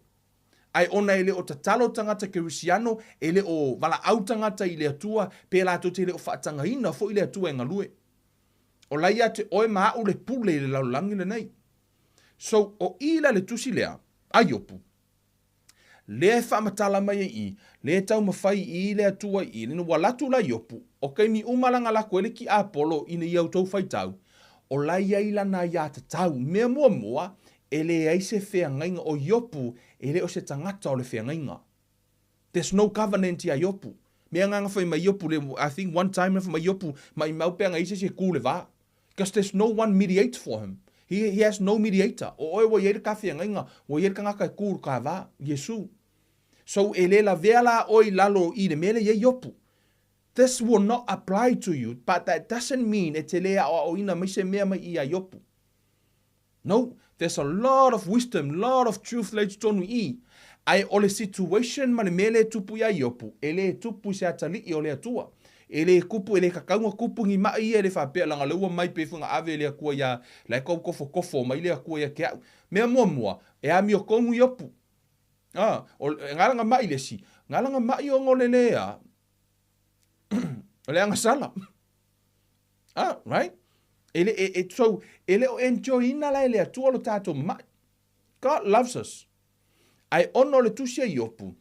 Ae ona e le o tatalo tagata Kerisiano, e le o valaau tagata i le Atua, pe latou te le o faatagaina foi le Atua e galue. O la ia te oe ma a'u le pule i le lalolagi lenei. So, o i la le tusi lea, a Iopu, lea e faamatala mai ai i, lea e taumafai i le Atua i, lena ua alu atu la Iopu, o taimi uma la na alu atu ai le tiapolo ina ia outou faitau, o la e i ai lana aiatatau. Mea muamua, e leai se feagaiga o Iopu, e le o se tagata o le feagaiga. There's no covenant iā Iopu. Mea nga na fai mai Iopu, le, I think one time na fai mai Iopu, maimau pe ana i se isi e ku le va. Because there's no one mediate for him. He, he has no mediator. O oe ua i ai le ka feagaiga, ua i ai le tagata e ku i le ka va, Iesu. So e le lavea la oe i lalo i le mea lea i ai Iopu. This will not apply to you, but that doesn't mean e te le aʻoaʻoina mai se mea mai i iā Iopu. No, there's a lot of wisdom, lot of truth lea i totonu i i. Ae o le situation ma le mea lea e tupu iā Iopu, e le tupu i se atalii o le Atua. E le kupu, e le tatau ona kupu ni maʻi ia e le faapea leaga o lea ua mai pei foi ona ave e le Atua iā, la e tau tofotofo mai le Atua ia te a'u. Mea muamua, e amiotonu Iopu. A, o, e na lana maʻi le isi, na lana maʻi ona o le le a, o le agasala. Ah, right? E le, e, e, so, e le o enjoy ina la e le Atua lo tatou maʻi. God loves us. Ae ona o le tusi a Iopu,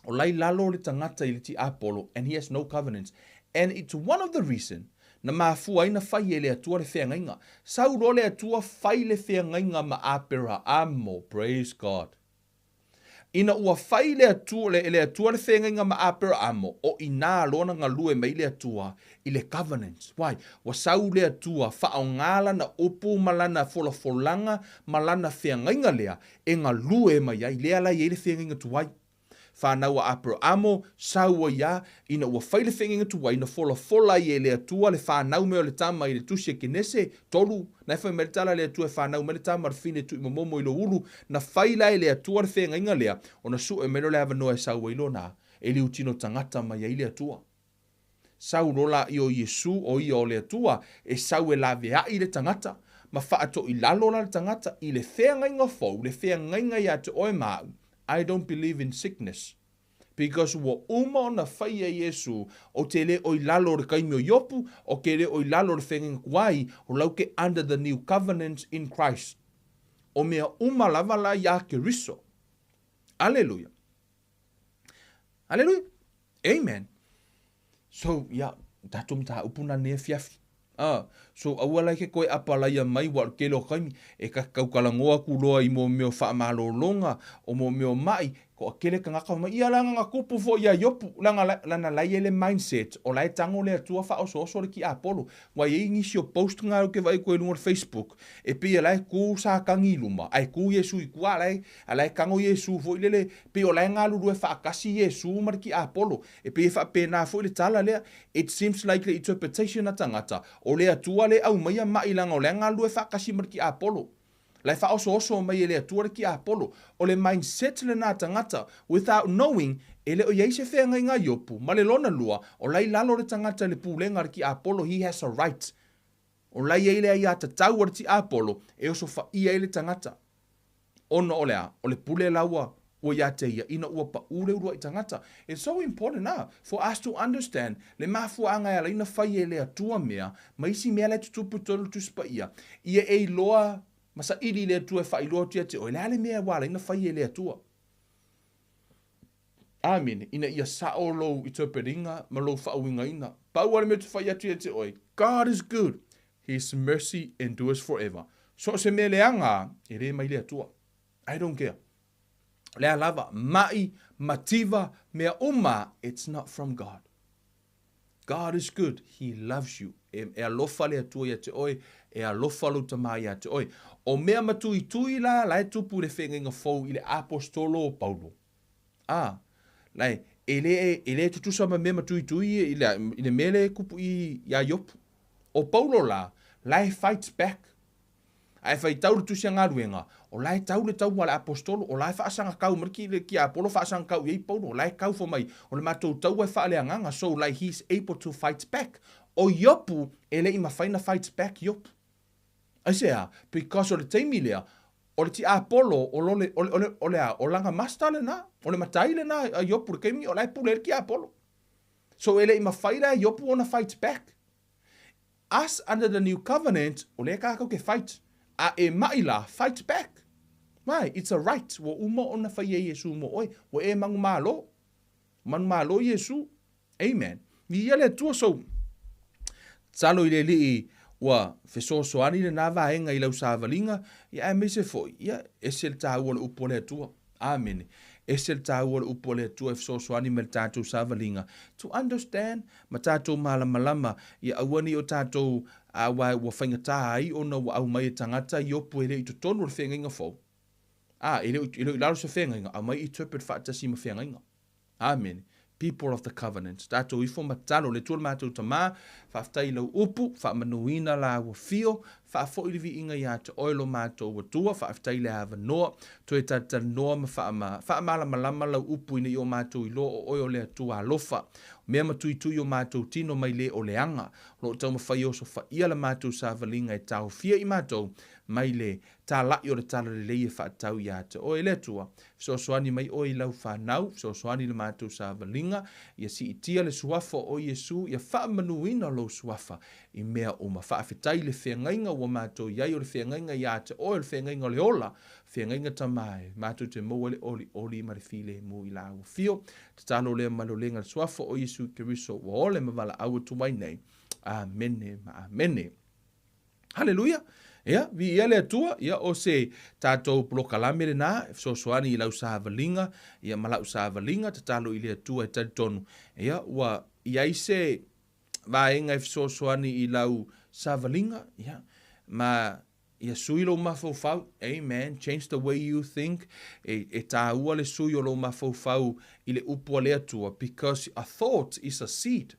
o la i lalo le tagata i le tiapolo and he has no covenants. And it's one of the reason na mafua ai na fai e le Atua le feagaiga. Sau loa le Atua fai le feagaiga ma Aperaamo. Praise God. Ina ua fai le Atua, le, le Atua le feagaiga ma Aperaamo, o inā loa na galue mai le Atua i le covenant. Why? Ua sau le Atua faaaoga lana upu ma lana folafolaga ma lana feagaiga lea e galue mai ai, lea la e i ai le feagaiga tuai. Fanau a Aperaamo, sau ai a, ina ua fai le feagaiga tuai, na folafola ai e le Atua le fanau mai o le tama i le tusi a Kenese, 3, na e fai mai le tala a le Atua e fanau mai le tama o le fine tuimomomo i lou ulu, na fai la e le Atua le feagaiga lea, ona sue mai lea o le avanoa e sau ai lona, e liutino tagata mai ai le Atua. Sau loa laia o Iesu, o ia o le Atua, e sau e laveai le tagata, ma faatoilalo la le tagata i le feagaiga fou, le feagaiga ia te oe ma au, I don't believe in sickness. Because ua uma ona fai e Iesu, ou te le o i lalo o le taimi o Iopu, ou te le o i lalo o le feagaiga tuai, o lau ke under the new covenant in Christ. O mea uma lava la iā Keriso. Aleluia. Aleluia. Amen. So, ia, tatou mataupu na nei afiafi. Ah, so aua la e ke koe apalaia mai ua o le tele o taimi e ka tautalanoa atu loa i mo mea o faamalologa, o mo mea o maʻi, toatele tagata fai mai, ia leaga na tupu foi ia Iopu, leaga lana la e i ai le mindset o la e tago le Atua faaosooso le tiapolo. Ua i ai nisi o post na ou te vaai atu ai i luga o le Facebook, e pei o la e tu Satani i luma, ae tu Iesu i tua, a la e, a la e tago Iesu foi lele, pei o la e galulue faatasi Iesu ma le tiapolo. E pei e faapena foi le tala lea, it seems like le interpretation a tagata, o le Atua le aumaia maʻi leaga o la e galulue faatasi ma le tiapolo. La e faaosooso mai e le Atua le tiapolo. O le mindset lena a tagata, without knowing, e le o i ai se feagaiga a Iopu, ma le lona lua, o la i lalo le tagata i le pulega a le tiapolo, he has a right. O la i ai le aiatatau a le tiapolo e osofaia ai le tagata. Ona o le a? O le pule la ua ua iā te ia ina ua paʻū le uluaʻi tagata. It's so important ah for us to understand le mafuaaga e ala ai na fai e le Atua mea ma isi mea la e tutupu i totonu o le Tusi Paia, ia e iloa ma saili i le Atua e faailoa atu ia te oe le a le mea ua ala ai na fai e le Atua. Amene. Ina ia sao lou interpretinga ma lou faauigaina. Pau lava le mea ou te fai atu ia te oe, God is good, His mercy endures forever. So o se mea leaga, e le mai le Atua. I don't care. O le a lava, maʻi, mativa, mea uma, it's not from God. God is good, He loves you. E, e alofa le Atua ia te oe, e alofa lou Tamā ia te oe. O mea matuitui la, la e tupu i le feagaiga fou i le Aposetolo o Paulo. A, like, e le, e le tutusa ma mea ma tuitui i le, i le mea lea e kupu i, iā Iopu. O Paulo la, la e fights back. A e faitau le tusi a galuega, o la e tau le taua a le Aposetolo, o la e faasagakau mai le ki, le Kiapolo faasagakau i ai Paulo, o la e kau fai mai, o le matou taua e faaleagaga, so like he is able to fight back. O Iopu, e le i mafai na fight back Iopu. Aisea? Because o le taimi lea, o le tiapolo, o lo le, o le, o le, o le a, o lana master lena, o le matai lena a Iopu i le taimi, o la e pule ai le tiapolo. So e le i mafai la e Iopu ona fight back. Us under the new covenant, o lea kākou ke fight. A e maʻi la, fight back. Why? It's a right. Ua uma ona fai e Iesū mo ʻoe. Ua e manumalo. Manumalo Iesū. Amen. Viia le Atua so tatalo i le Alii ua fesoasoani lenā vaega i lau savaliga, ia aemaise foi, ia, ese le tāua o le upu a le Atua. Amene. Ese le tāua o le upu a le Atua e fesoasoani mai le tātou savaliga. To understand, ma tātou malamalama, ia aua nei o tātou, aua ua faigata ai ona ua aumai e tagata Iopu e le i totonu o le feagaiga fou. Ā, e le o, e le o i lalo se feagaiga, aumai interpret faatasi ma feagaiga. Amene. People of the covenant. Tatou ifo ma tatalo, le Atua le matou Tama, faafetai i lau upu, faamanuina la ua fio, faafoi le viiga ia te oe lo matou Atua, faafetai i le avanoa, toe talatalanoa ma faama, faamalamalama lau upu ina ia o matou iloa o oe o le Atua alofa. Mea ma tuitui o matou tino mai le o le aga. O lo o taumafai e osofaia la matou savaliga e taofia i matou mai le Talaʻi o le talalelei e faatatau ia te oe, le Atua. Fesoasoani mai oe i lau fanau, fesoasoani i le matou savaliga, ia siitia le suafa o Iesu, ia faamanuina lou suafa i mea uma. Faafetai i le feagaiga ua matou i ai, o le feagaiga ia te oe, o le feagaiga o le ola, feagaiga Tama e, matou te maua le olioli ma le filemu i la ua fio. Tatalo lea ma le olega i le suafa o Iesu Keriso ua ole ma valaau atu ai nei. Amene ma amene. Haleluia! Ia, viia le Atua, ia o se tatou polokalame lenā e fesoasoani i lau savaliga, ia ma lau savaliga, tatalo i le Atua e talitonu, ia ua i ai se vaega e fesoasoani i lau savaliga, ia, ma ia sui lou mafaufau, amen, change the way you think, e, e tāua le sui o lou mafaufau i le upu a le Atua, because a thought is a seed.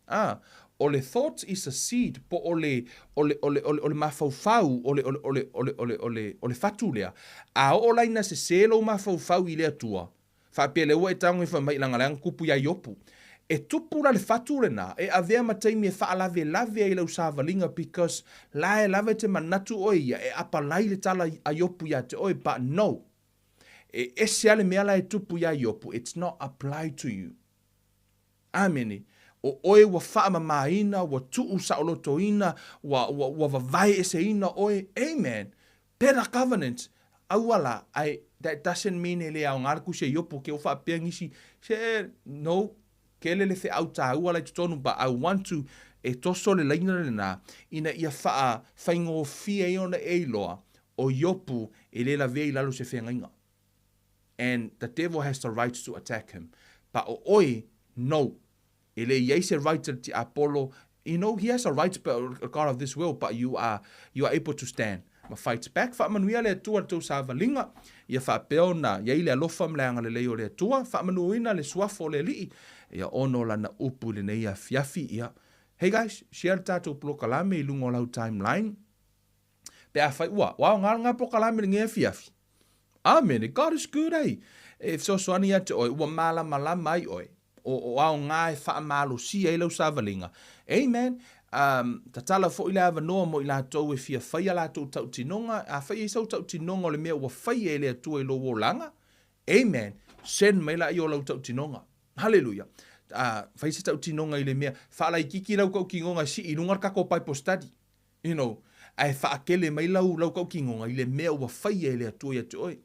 A, o le thought is a seed po o le, o le, o le, o le, o le mafaufau, o le, o le, o le, o le, o le, o le, o le fatu lea. A oo la ina sesē lou mafaufau i le Atua, faapea lea ua e tago ifo mai leaga leaga kupu iā Iopu. E tupu la le fatu lenā, e avea ma taimi e faalavelave ai lau savaliga because la e lava e te manatu oe ia e apalai le tala a Iopu iā te oe, but no. E ese a le mea la e tupu iā Iopu, it's not apply to you. Āmene. O ʻoe ua faamamāina, ua tuu saolotoina, ua, ua, ua vavae eseina ʻoe. Amen. Better covenant. Aua la, ae that doesn't mean e le aoga le kusi a Iopo ke o faapea nisi, se, no, kele le feau tāua la i totonu, but I want to, e toso le laina lenā, ina ia faa faigofie ai ona e iloa, o Iopu e le lavea i lalo se feagaiga. And the devil has the right to attack him. But o ʻoe, no. E le i ai se right a le tiapolo, you know, he has a right but the God of this world, but you are, you are able to stand ma fight back. Faamanuia le Atua i le tou savaliga, ia faapea ona i ai le alofa ma le agalelei o le Atua, faamanuina le suafa o le Alii, ia ono lana upu i lenei afiafi, ia. Hey guys, share le tatou polokalame i luga o lau timeline, Pe afai ua, ua aoga ngā polokalame lenei afiafi. Amene, God is good, eh? E fesoasoani ia te oe, ua malamalama ai oe. O, o aoga e faamalosia ai lau savaliga. Amen. Um, tatala foi le avanoa mo i latou e fia faia latou tautinoga. Afai e i ai sau tautinoga o le mea ua faia e le Atua i lou olaga, amen, send mai laia o lau tautinoga. Haleluia. Uh, fai se tautinoga i le mea, faalaititi lau tautinoga e sii i luga le tatou Bible study. You know, ae faakele mai lau, lau tautinoga i le mea ua faia e le Atua ia te oe.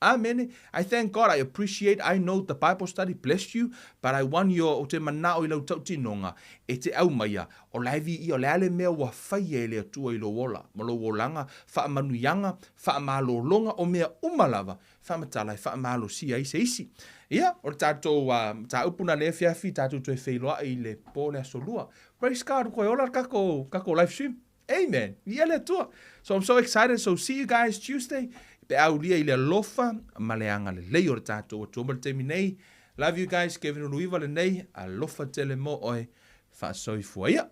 Amene. I thank God, I appreciate, I know the Bible study blessed you, but I want your, ou te manao i lau tautinoga e te aumaia, o la e viia, o le a le mea ua faia e le Atua i lou ola, ma lou olaga, faamanuiaga, faamalologa, o mea uma lava, faamatala e faamalosia ai se isi. Ia, o le tatou uh, mataupu na le afiafi, tatou toe feiloai i le po le aso lua. Praise God, ua toe ola le takou, takou live stream. Amen. Viia le Atua. So I'm so excited. So see you guys Tuesday. Pe aulia i le alofa ma le agalelei o le tatou Atua mo le taimi nei. Love you guys, Kevin Uluiva lenei, alofa tele mo oe, faasoifua ia.